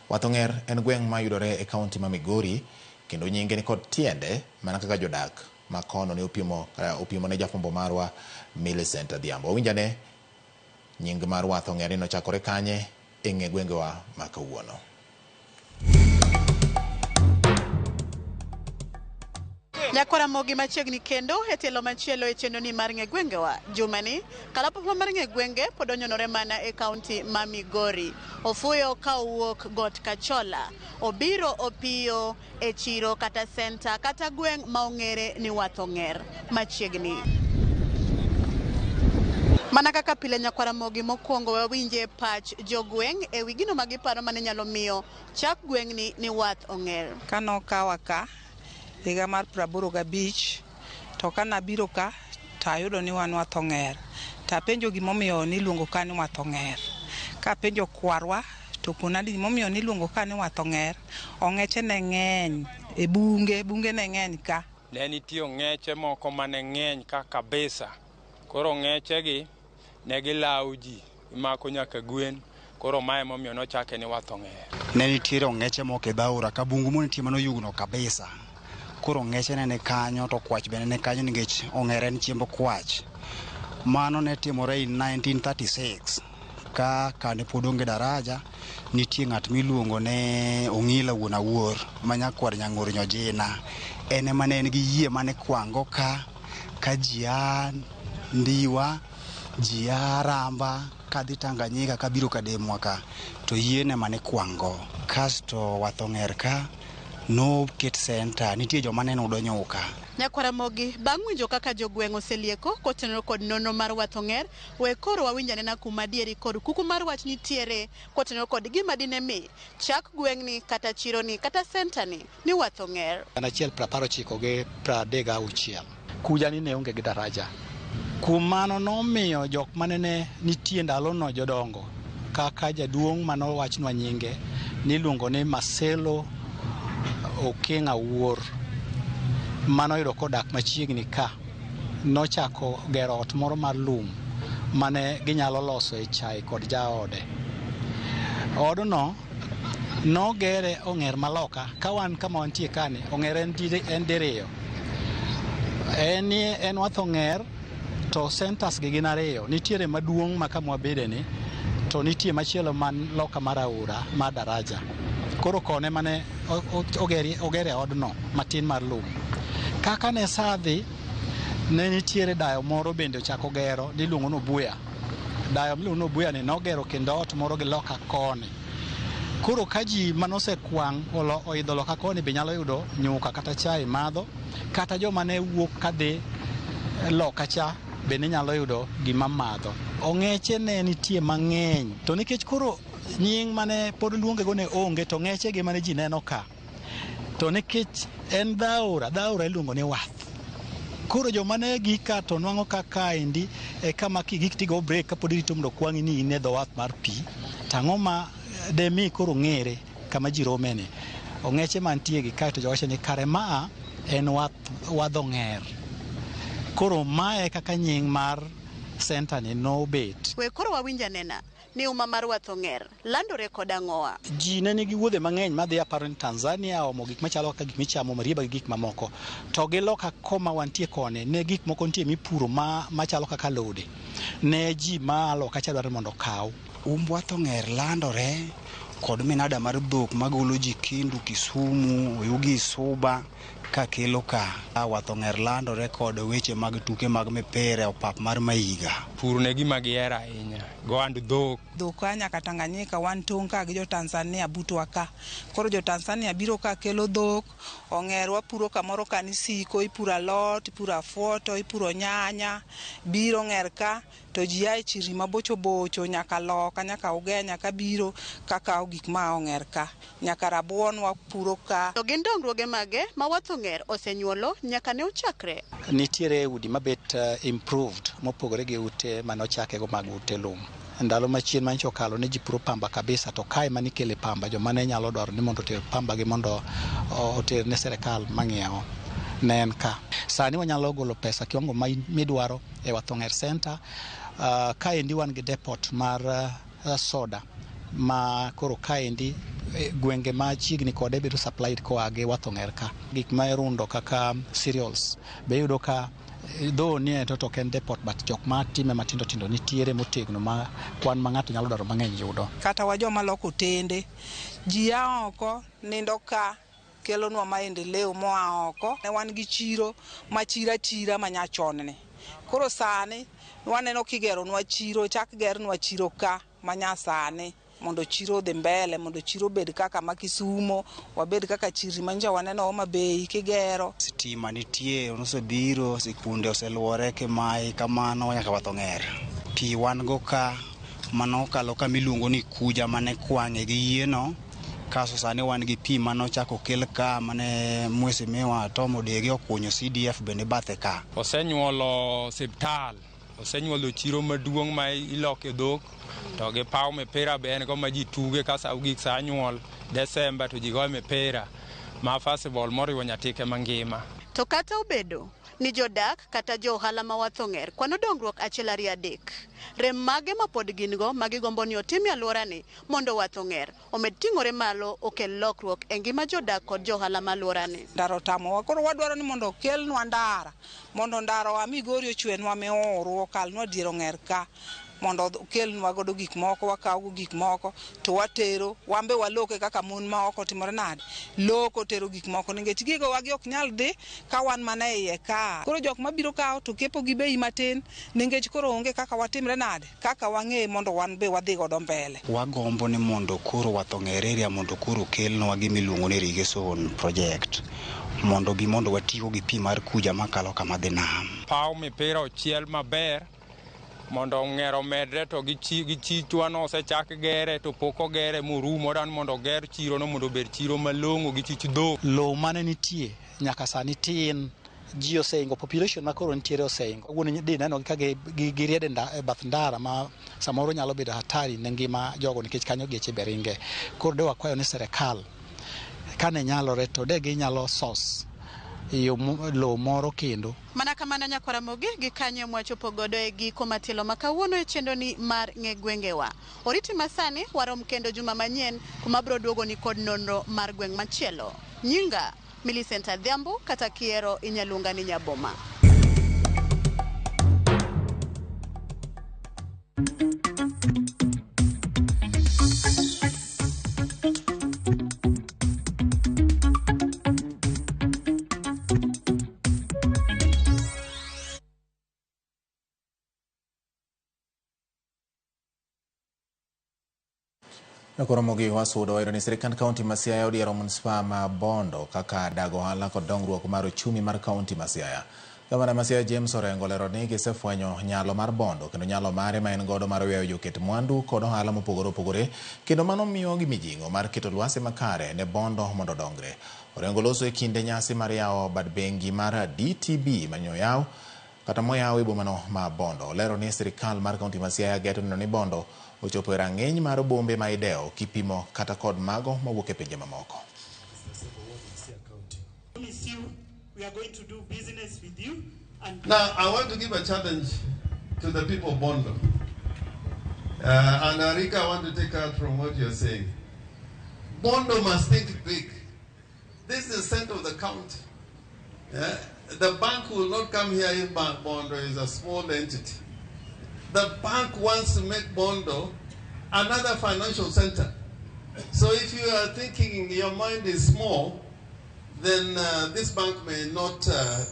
Wath Ong'er en gweng' ma yudore e kaunti ma Migori kendo nyinge ni kod tiende mana kaka jodak ma kono ne opimo opimo ne jafwambo marwa Millicent Adhiambo. Wawinjane nying mar Wath Ong'er ni nochakore kanye e ng'e gwengewa ma kawuono. Nyakwara Ramogi machiegni kendo e tielo machielo e chenro ni mar ng'e gwengewa. Jumani, kalapapla mar ng'e gwenge pod onyonore mana e kaunti ma Migori. Ofuyo ka owuok got Kachola. Obiro opiyo e chiro kata senta kata gweng' ma ong'ere ni Wath Ong'er machiegni. Mana kaka pile nyakwara Ramogi mokwongo wawinje pach jogweng' e wi gino ma giparo mane nyalo miyo chak gweng'ni ni Wath Ong'er. Kanokawa ka higa mar 85 to kanabiro ka to ayudo ni wan Wath Ong'er. Tapenjo gimomiyo niluongo ka ni Wath Ong'er. Kapenjo kwarwa to kona ni gimomiyo niluongo ka ni Wath Ong'er, ong'eche ne ng'eny e bunge, bunge ne ng'eny ka. Ne nitie ong'eche moko mane ng'eny ka kabisa. Koro ong'echegi ne gilawo ji, gimako nyaka gwen. Koro mae emomiyo nochake ni Wath Ong'er. Ne nitiere ong'eche moko e dhaora ka bungu monitie manoyugno kabisa. Koro ong'eche ne ni kanyo to kwach bende ne kanyo nikech ong'er en chiemb kwach. Mano ne timore in 1936 ka kane pod onge daraja nitie ng'at miluongo ne Ong'ila wuon Awuor ma nyakwar Nyang'or Nyojina. En ema ne en gi yie mane kwango ka ka ji a Ndiwa, ji a Ramba kadhi Tanganyika kabiro Kademwa ka to yieno ema ne kwango. Kasto Wath Ong'er ka noket senta, nitie joma ne nudo nyuka. Nyakwara Ramogi, bang' winjo kaka jogweng' oselieko kotenore kod nonro mar Wath Ong'er, we koro wawinj anena kuma adieri kod kuku mar wach nitiere kotenore kod gima dine mi chak gweng'ni kata chironi kata sentani ni Wath Ong'er. 1996 gi 36. Kuja ni ne onge gi daraja. Kuom mano nomiyo jok mane ne nitie ndalono jodongo kaka jaduong' manowachnwa nyinge niluongo ni Marcelo Okeng' Awuor manoyudo kodak machiegni ka nochako gero ot moro mar lum mane ginyalo loso e chai kod jaode. Odno nogere ong'er maloka ka wan kama wantie kani ong'er en diriyo. En Wath Ong'er to centers gi gin ariyo. Nitiere maduong' ma kama wabede ni to nitie machielo man loka mar aora mar daraja. Koro kone mane ogere odno matin mar lum. Kaka ne saa dhi, ne nitiere dayo moro bende ochako gero niluongo ni Obuya. Dayo miluongo ni Obuya ni nogero kendo ot moro gi loka koni. Koro ka ji manosekwang' oidho loka koni be nyalo yudo nyuka kata chai madho, kata joma ne wuok kadhi loka cha bende nyalo yudo gima madho. Ong'eche ne nitie mang'eny to nikech koro nying mane pod luongego ne onge to ng'eche gi mane ji neno ka. To nikech en dhaora, dhaora iluongo ni wath. Koro joma ne gik ka to nwang'o ka kaendi e kama kigik tigo break kapod irito mondo kwang'i ni in e dho wath mar pi. To ang'o ma demi koro ng'ere kama ji rome ni. Ong'eche mantie gi kae to jowacho ni kare maa en wath Ong'er. Koro mae kaka nying mar senta ni nobet. We koro wawinj anena ni uma mar Wath Ong'er landore kod ang'owa. Ji ne nigi wuodhe mang'eny madhi aparo ni Tanzania omo gik machalo kaka gik michamo marieba gi gik mamoko. To gi loka koma wantie koni ne gik moko nitie mipuro machalo kaka alode. Ne ji ma loka cha dwaro mondo okaw. Umb Wath Ong'er landore kod minada mar dhok magolo ji Kendu, Kisumu, Oyugis, Suba kakelo ka. Wath Ong'er landore kod weche mag tuke mag mipira e opap mar Maiga. Pur ne gima gihero ahinya, gohand dhok. Dhok a nyaka Tanganyika, wan tong' ka gi jo Tanzania butwa ka. Koro jo Tanzania biro ka kelo dhok, ong'er wapuro kamoro ka ni siko, ipuro alot, ipuro afuoto, ipuro nyanya, biro ong'er ka, to ji a e chirni mabocho bocho nyaka loka, nyaka Ugenya ka biro ka kawo gik ma ong'er ka. Nyaka rabuon wapuro ka. To gin dongruoge mage ma Wath Ong'er osenyuolo nyaka ne ochakre? Nitiere udi mabet improved mopogore gi ute mane ochakego mag ute lum. Ndalo machien manyicha okalo ne ji puro pamba kabisa, to kae mane ikele pamba joma ne nyalo dwaro ni mondo oter pamba gi mondo oter ne sirikal mang'iewo ne en ka. Sani wanyalo golo pesa kiwango ma midwaro e Wath Ong'er Center. Kaendi wan gi depot mar soda ma koro kaendi gwenge machiegni kode bedo supplied koa gi Wath Ong'er ka. Gik ma irundo kaka cereals be iyudo ka though ni to ok en depot but jok ma time matindo tindo nitiere motegno ma kwan ma ng'ato nyalo dwaro mang'eny yudo. Kata wa joma loko otende, ji a oko nindo ka kelonwa maendeleo moa oko. Ne wan gi chiro ma chira chira ma nyachon ni. Koro sani waneno kigeronwa chiro, chak gernwa chiro ka ma nyasani mondo chiro odhi mbele, mondo chiro obed kaka ma Kisumo, wabed kaka chirni manyocha waneno Homa Bay kigero. Sitima nitie, osebiro, sikunde oseluore Kimai kamano nyaka Wath Ong'er. Pi wan go ka mano okalo kama iluongo ni Kuja mane kwang'e gi yieno. Kaso sani wan gi pi manochako okel ka mane Mheshimiwa Tom Odege okunyo CDF bende bathe ka. Osenyuolo osiptal, osenyuolo chiro maduong' ma iloke dhok, to gi paw mipira be en go ma ji tuge ka sa ogik sa nyuol Desemba to ji goye mipira ma festival moriwo Nyatike mangima. To kata obedo ni jodak kata jo ohala ma Wath Ong'er kwano dongruok achiel ariyo adek, rem mage ma pod gin go ma gigombo ni otim e alworani mondo Wath Ong'er omed ting'ore malo okel lokruok e ngima jodak kod jo ohala ma alworani. Ndara otamowa, koro wadwaro ni mondo okelnwa ndara, mondo ndara oa Migori ochwenwa miuru, okalnwa dier Ong'er ka, mondo okelnwa godo gik moko, wakawgo gik moko to watero, wambe waloke kaka mon ma oko timore nade, loko tero gik moko nikech gigo wagi ok nyal dhi ka wan mana e iye ka. Koro jok mabiro kawo to kepo gi bei matin nikech koro onge kaka watimre nade, kaka wang'e mondo wan be wadhi godo mbele. Wagombo ni mondo koro Wath Ong'er area mondo koro okelnwa gima iluongo ni irrigation project mondo bi mondo watigo gi pi mar Kuja makalo kama dhi nam. Paw mipira ochiel maber mondo ong'er omedre to gi chichwa no osechak gere to pok ogere morumo, odwa ni mondo oger chiro no mondo obed chiro malong'o gi chich dhok. Lowo mane nitie nyaka sani tin, ji oseingo, population ma koro nitiere oseingo. Wuon di neno ka giriede e bath ndara ma samoro nyalo bedo hatari ne ngima jogo nikech kanyo geche be ringe. Koro de wakwayo ni sirikal kane nyalore to de ginyalo source yo lowo moro kendo. Mana kamano nyakwara Ramogi gi kanyo mwachopo godo e giko matielo ma kawuono e chenro ni mar ng'e gwengewa. Oriti masani warom kendo juma manyien kuma biro duogo ni kod nonro mar gweng' machielo. Nyinga Millicent Adhiambo kata kiero inyaluonga ni Nyaboma. Nakoromogi wasudo wayudo ni sirikand kaunti ma Siaya odiero manispaa ma Bondo kaka dago ohala kod dongruok mar uchumi mar kaunti ma Siaya. Gavana ma Siaya James Orengo olero ni gisefwenyo nyalo mar Bondo kendo nyalo mare ma en godo mar ywayo joket mwandu kod ohala mopogore opogore kendo mano miyogi mijing'o mar keto lwasi makare ne Bondo mondo odongre. Orengo loso e kinde nyasi mar yawo bad bengi mar DTB manyoyaw kata moyaw e bomano ma Bondo. Olero ni sirikal mar kaunti ma Siaya geto neno ni Bondo ochopo e rang'iny mar bombe ma idewo kipimo kata kod mago mawuok e pinje mamoko. Now, I want to give a challenge to the people of Bondo. And Arika, I want to take out from what you're saying. Bondo must think big. This is the center of the county. Yeah? The bank will not come here if Bondo is a small entity. The bank wants to make Bondo another financial center. So if you are thinking your mind is small, then this bank may not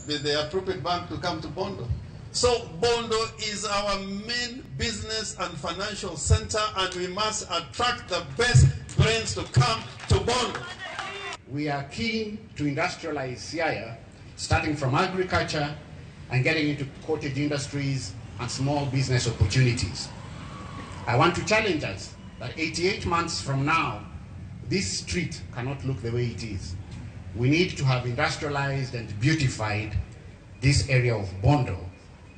be the appropriate bank to come to Bondo. So Bondo is our main business and financial center, and we must attract the best brains to come to Bondo. We are keen to industrialize Siaya, starting from agriculture and getting into cottage industries and small business opportunities. I want to challenge us that 88 months from now, this street cannot look the way it is. We need to have industrialized and beautified this area of Bondo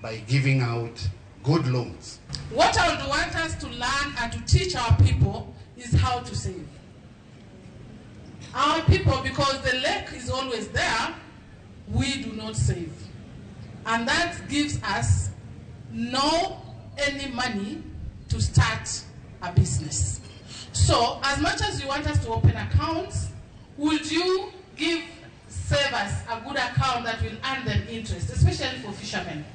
by giving out good loans. What I would want us to learn and to teach our people is how to save. Our people, because the lake is always there, we do not save. And that gives us no any money to start a business. So, as much as you want us to open accounts, would you give savers a good account that will earn them interest, especially for fishermen?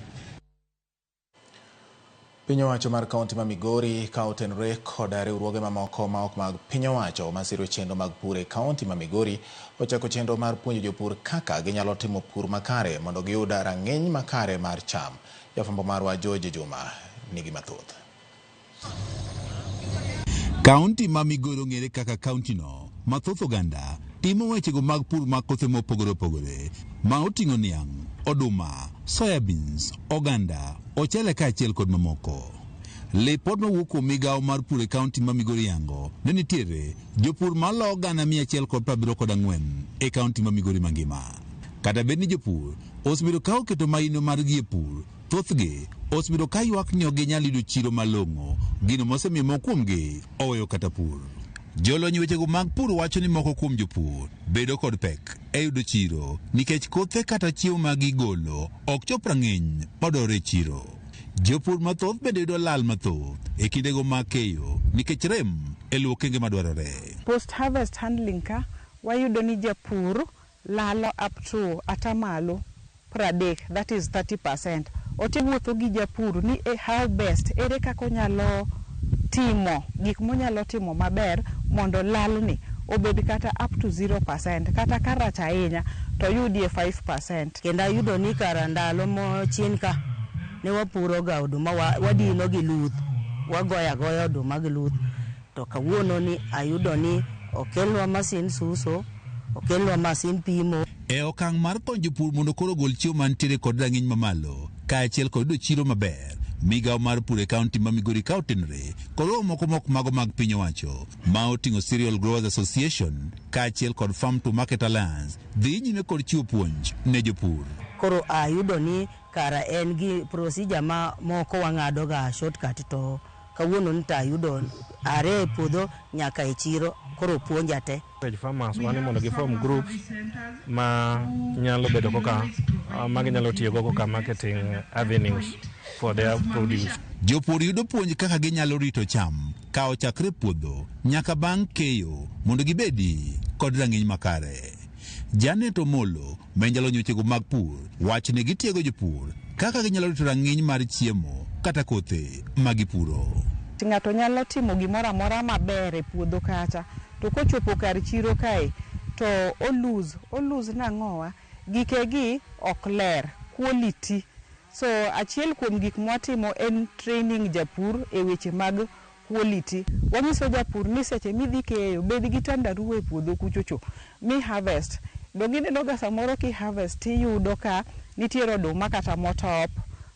Piny owacho mar kaunti ma Migori ka otenore koda riwruoge mamoko ma ok mag piny owacho masiro chenro mag pur e kaunti ma Migori ochako chenro mar puonjo jopur kaka ginyalo timo pur makare mondo giyud rang'iny makare mar cham. Jafwambo marwa George Juma nigi mathoth. Kaunti ma Migori ong'ere kaka kaunti no ma thoth oganda timo wechego mag pur mag kothe mopogore opogore ma oting'o niang', oduma, soya beans, oganda, ochele kaachiel kod mamoko. Lipot mawuok kuom migawo mar pur e kaunti ma Migori yango ne nitiere jopur malo 174 e kaunti ma Migori mangima. Kata bed ni jopur osebedo ka oketo maino margi e pur, thothgi osebedo ka ywak ni ok ginyal yudo chiro malong'o, gino mosemiyo moko kuomgi oweyo kata pur. Jolony wechego mag pur wacho ni moko kuom jopur bedo kod pek e yudo chiro nikech kothe kata chiemo ma gigolo ok chop rang'iny madwarore e chiro. Jopur mathoth bende yudo lal mathoth e kindego mag keyo nikech rem e luwo okenge madwarore. Post harvest handling ka wayudo ni japur lalo up to 30%, that is 30%. Otiwuotho gi japur ni e how best ere kaka onyalo timo gik monyalo timo maber mondo lalni obed kata up to 0%, kata karach ahinya to yudie 5%. Kendo ayudo ni kara ndalo mochien ka ne wapuro ga oduma wadino gi luth, wagoyo agoya oduma gi luth, to kawuono ni ayudo ni okelnwa masin suso, okelnwa masin pimo. E okang' mar konyo jopur mondo koro ogol chiemo mantiere kod rang'iny mamalo kaachiel kod yudo chiro maber, migawo mar pur e kaunti ma Migori ka otenore kod romo moko mok mago mag piny owacho ma oting'o Cereal Growers Association kaachiel kod Farm to Market Alliance dhi nyime kod chiwo puonj ne jopur. Koro ayudo ni kara en gi procedure ma moko wang'ado ga shortcut, to kawuono ni tayudo are e puodho nyaka e chiro, koro puonja te. Farmers wan mondo gi form groups ma nyalo bedo kaka ma ginyalo tiyogo kaka marketing avenues for their produce. Jopur yudo puonj kaka ginyalo rito cham ka ochakre puodho nyaka bang' keyo mondo gibedi kod rang'iny makare. Janet Omolo ma en jalony wechego mag pur wacho ni gitiego jopur kaka ginyalo rito rang'iny mar chiemo kata kothe ma gipuro. Ng'ato nyalo timo gimoro amora maber e puodho kacha, to kochopo kar chiro kae to olose nang'owa, gikegi ok ler, quality. So achiel kuom gik mwatimo en training japur e weche mag quality. Wanyiso japur ni seche midhi keyo bed gi tandarua e puodho kuchocho mi harvest. Donge ineno ga samoro ki harvest tiyudo ka nitiere oduma kata motop,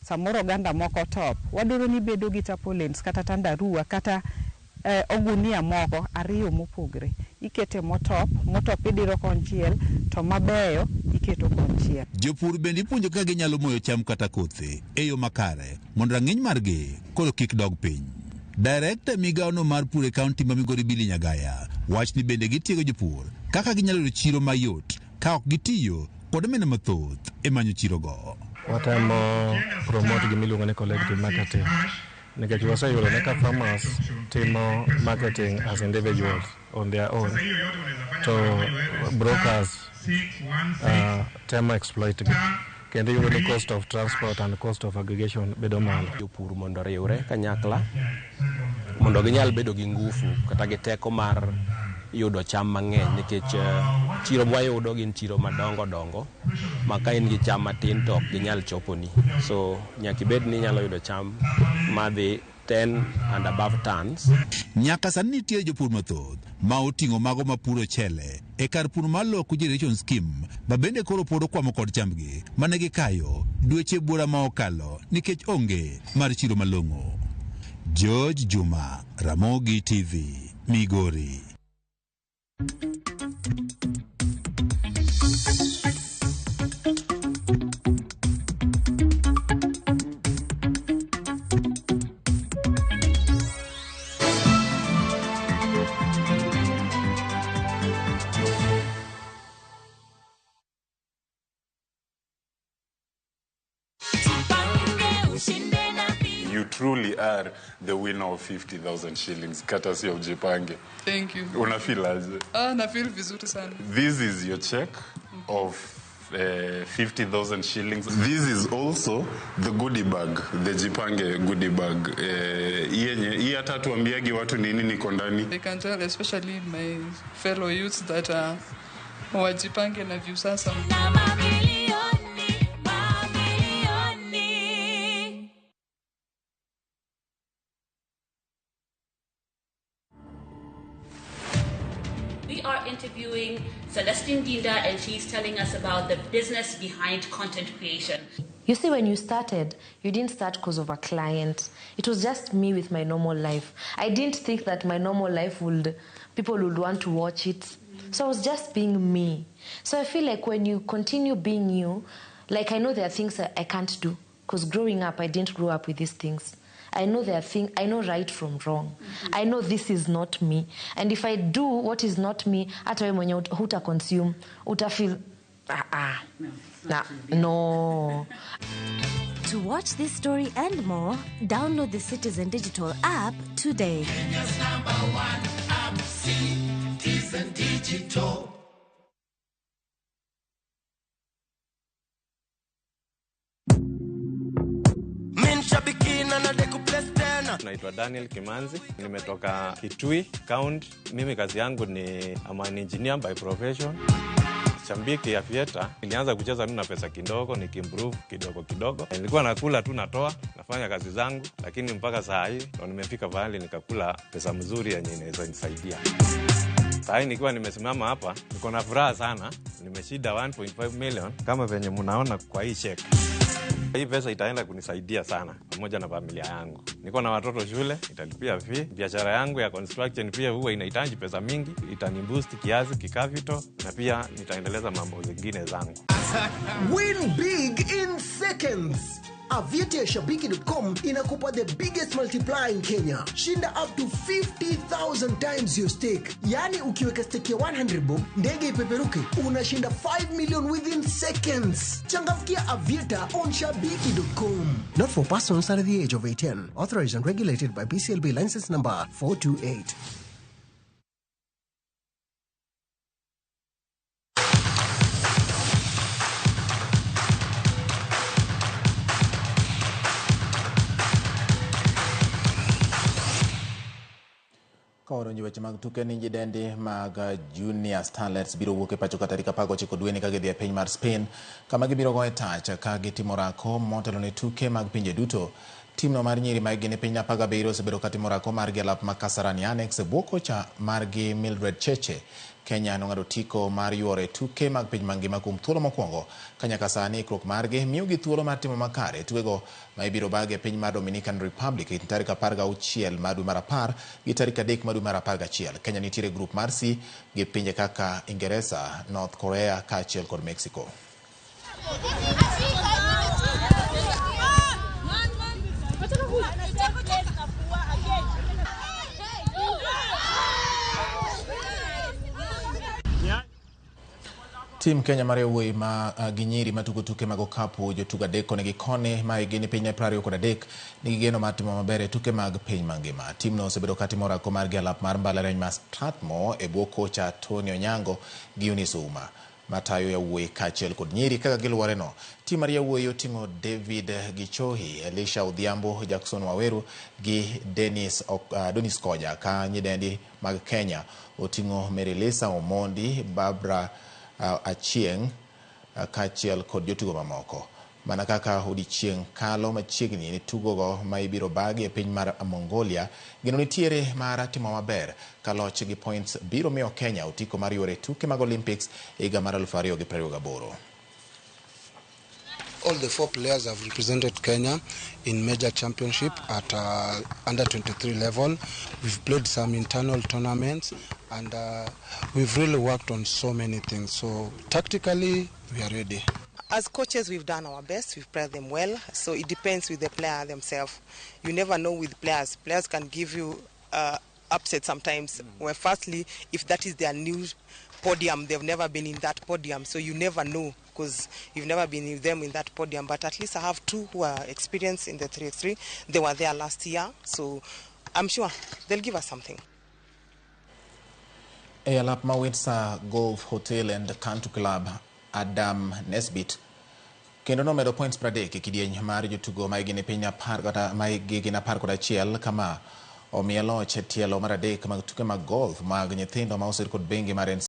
samoro oganda moko top. Wadwaro ni bedo gi tarpaulins kata tandarua kata ogunia moko ariyo mopogre. Ikete motop, motop idiro konchiel to mabeyo iketo konchiel. Jopur bende ipuonjo kaka ginyalo moyo cham kata kothe e yo makare mondo rang'iny margi koro kik dog piny. Director migawono mar pur e kaunti ma Migori Billy Nyagaya wach ni bende gitiego jopur kaka ginyalo yudo chiro mayot ka ok gitiyo kod omenda mathoth e manyo chirogo. Watemo promote gima iluongo ni collective marketing. Nikech waseyudo ni ka farmers timo marketing as individuals on their own, to brokers temo exploit gi. Kendo iyudo ni cost of transport and cost of aggregation bedo malo. Jopur mondo oriwre kanyakla mondo ginyal bedo gi ngufu kata gi teko mar yudo cham mang'eny nikech chiro mwayudo gin chiro madongo dongo ma ka in gi cham matin to ok ginyal choponi. So nyaka ibed ni inyalo yudo cham madhi 10 and above tons. Nyaka sani nitie jopur mathoth ma oting'o mago mapuro chele e kar pur mar Low Generation Scheme ma bende koro pod okwamo kod chambgi mane gikayo dweche buora ma okalo nikech onge mar chiro malong'o. George Juma, Ramogi TV, Migori. You truly are the winner of 50,000 shillings, courtesy of Jipange. Thank you. Una feel aje? Ah, na feel vizuri sana. This is your check of 50,000 shillings. This is also the goodie bag, the Jipange goodie bag. Yenye hii hata tuambiagi watu nini niko ndani. I can tell especially my fellow youths that wajipange na Viusasa. We are interviewing Celestine Dinda, and she's telling us about the business behind content creation. You see, when you started, you didn't start because of a client. It was just me with my normal life. I didn't think that my normal life would, people would want to watch it. So I was just being me. So I feel like when you continue being you, like I know there are things I can't do, because growing up, I didn't grow up with these things. I know there are things, I know right from wrong. I know this is not me. And if I do what is not me, hata wewe mwenye huta consume, uta feel, nah, no. To watch this story and more, download the Citizen Digital app today. Kenya's number one app, Citizen Digital. Naitwa Daniel Kimanzi, nimetoka Kitui County. Mimi kazi yangu ni I'm an engineer by profession. Shambiki ya Aviator, nilianza kucheza tu na pesa kidogo, nikiimprove kidogo kidogo. Nilikuwa nakula tu natoa, nafanya kazi zangu, lakini mpaka saa hii ndo nimefika pahali nikakula pesa mzuri yenye inaweza nisaidia. Saa hii nikiwa nimesimama hapa, niko na furaha sana, nimeshinda 1.5 million kama venye mnaona kwa hii check. Hii pesa itaenda kunisaidia sana pamoja na familia yangu. Niko na watoto shule, italipia fee. Biashara yangu ya construction pia huwa inahitaji pesa mingi, itaniboost kiasi kikapital na pia nitaendeleza mambo zingine zangu. Win big in seconds. AviatorShabiki.com inakupa the biggest multiplier in Kenya. Shinda up to 50,000 times your stake. Yani ukiweka stake ya 100 bob, ndege ipeperuke, unashinda 5 million within seconds. Changamkia Aviator on Shabiki.com. Not for persons under the age of 18. Authorized and regulated by BCLB license number 428. Kawadonjo weche mag tuke ni jidendi mag Junior Starlets biro wuok e pacho ka tarik 19 dweni ka gidhi e piny mar Spain kama gibiro goye tach ka gitimo orako motelo ne tuke mag pinje duto. Timno mar nyiri ma gin e piny 17 osebedo ka timo orako margi e lap ma Kasarani Annex e bwo kocha margi Mildred Cheche. Kenya nong'ado otiko mar yuoro e tuke mag piny mangima kuom thuolo mokwongo ka nyaka sani ikruok margi miyogi thuolo mar timo makare e tukego ma ibiro bag e piny mar Dominican Republic e tarik 16 mar dwe mar 10 gi tarik 3 mar dwe mar 11. Kenya nitiere e grup mar C gi pinje kaka Ingeresa, North Korea kaachiel kod Mexico. Tim Kenya mar yawuoyi ma gi nyiri matugo tuke mag okapu jotugo adek koni gi koni ma hikgi ni piny ne 23 nigi geno mar timo maber e tuke mag piny mangima. Timno osebedo ka timo orako margi e alap mar mbalariany ma Strathmore e bwo kocha Tony Onyango gi Eunice Ouma matayo yawuoyi kaachiel kod nyiri kaka giluwore no. Tim mar yawuoyi oting'o David Gichohi, Elisha Odhiambo, Jackson Waweru gi Dennis Koja ka nyidendi mag Kenya oting'o Mary Lisa Omondi, Barbara Achieng' kaachiel kod jotugo mamoko. Mana kaka odiechieng' kalo machiegni ni tugogo ma ibiro bagi e piny mar Mongolia, geno nitiere mar timo maber ka loch gi points biro miyo Kenya otiko mar yuoro e tuke mag Olympics e higa mar 2028. All the four players have represented Kenya in major championship at under 23 level. We've played some internal tournaments and we've really worked on so many things. So tactically, we are ready. As coaches, we've done our best. We've prepared them well. So it depends with the player themselves. You never know with players. Players can give you upset sometimes. Where firstly, if that is their new podium, they've never been in that podium. So you never know because you've never been with them in that podium. But at least I have two who are experienced in the 3x3. They were there last year. So I'm sure they'll give us something. E alap ma Windsor Golf Hotel and Country Club, Adam Nesbit kendo nomedo points 30 e kidieny mar jotugo ma hikgi ni piny apar kata ma hikgi gin 11 kama omiye loch e tielo mar adek mag tuke mag golf mag nyithindo ma osir kod bengi mar NCBA.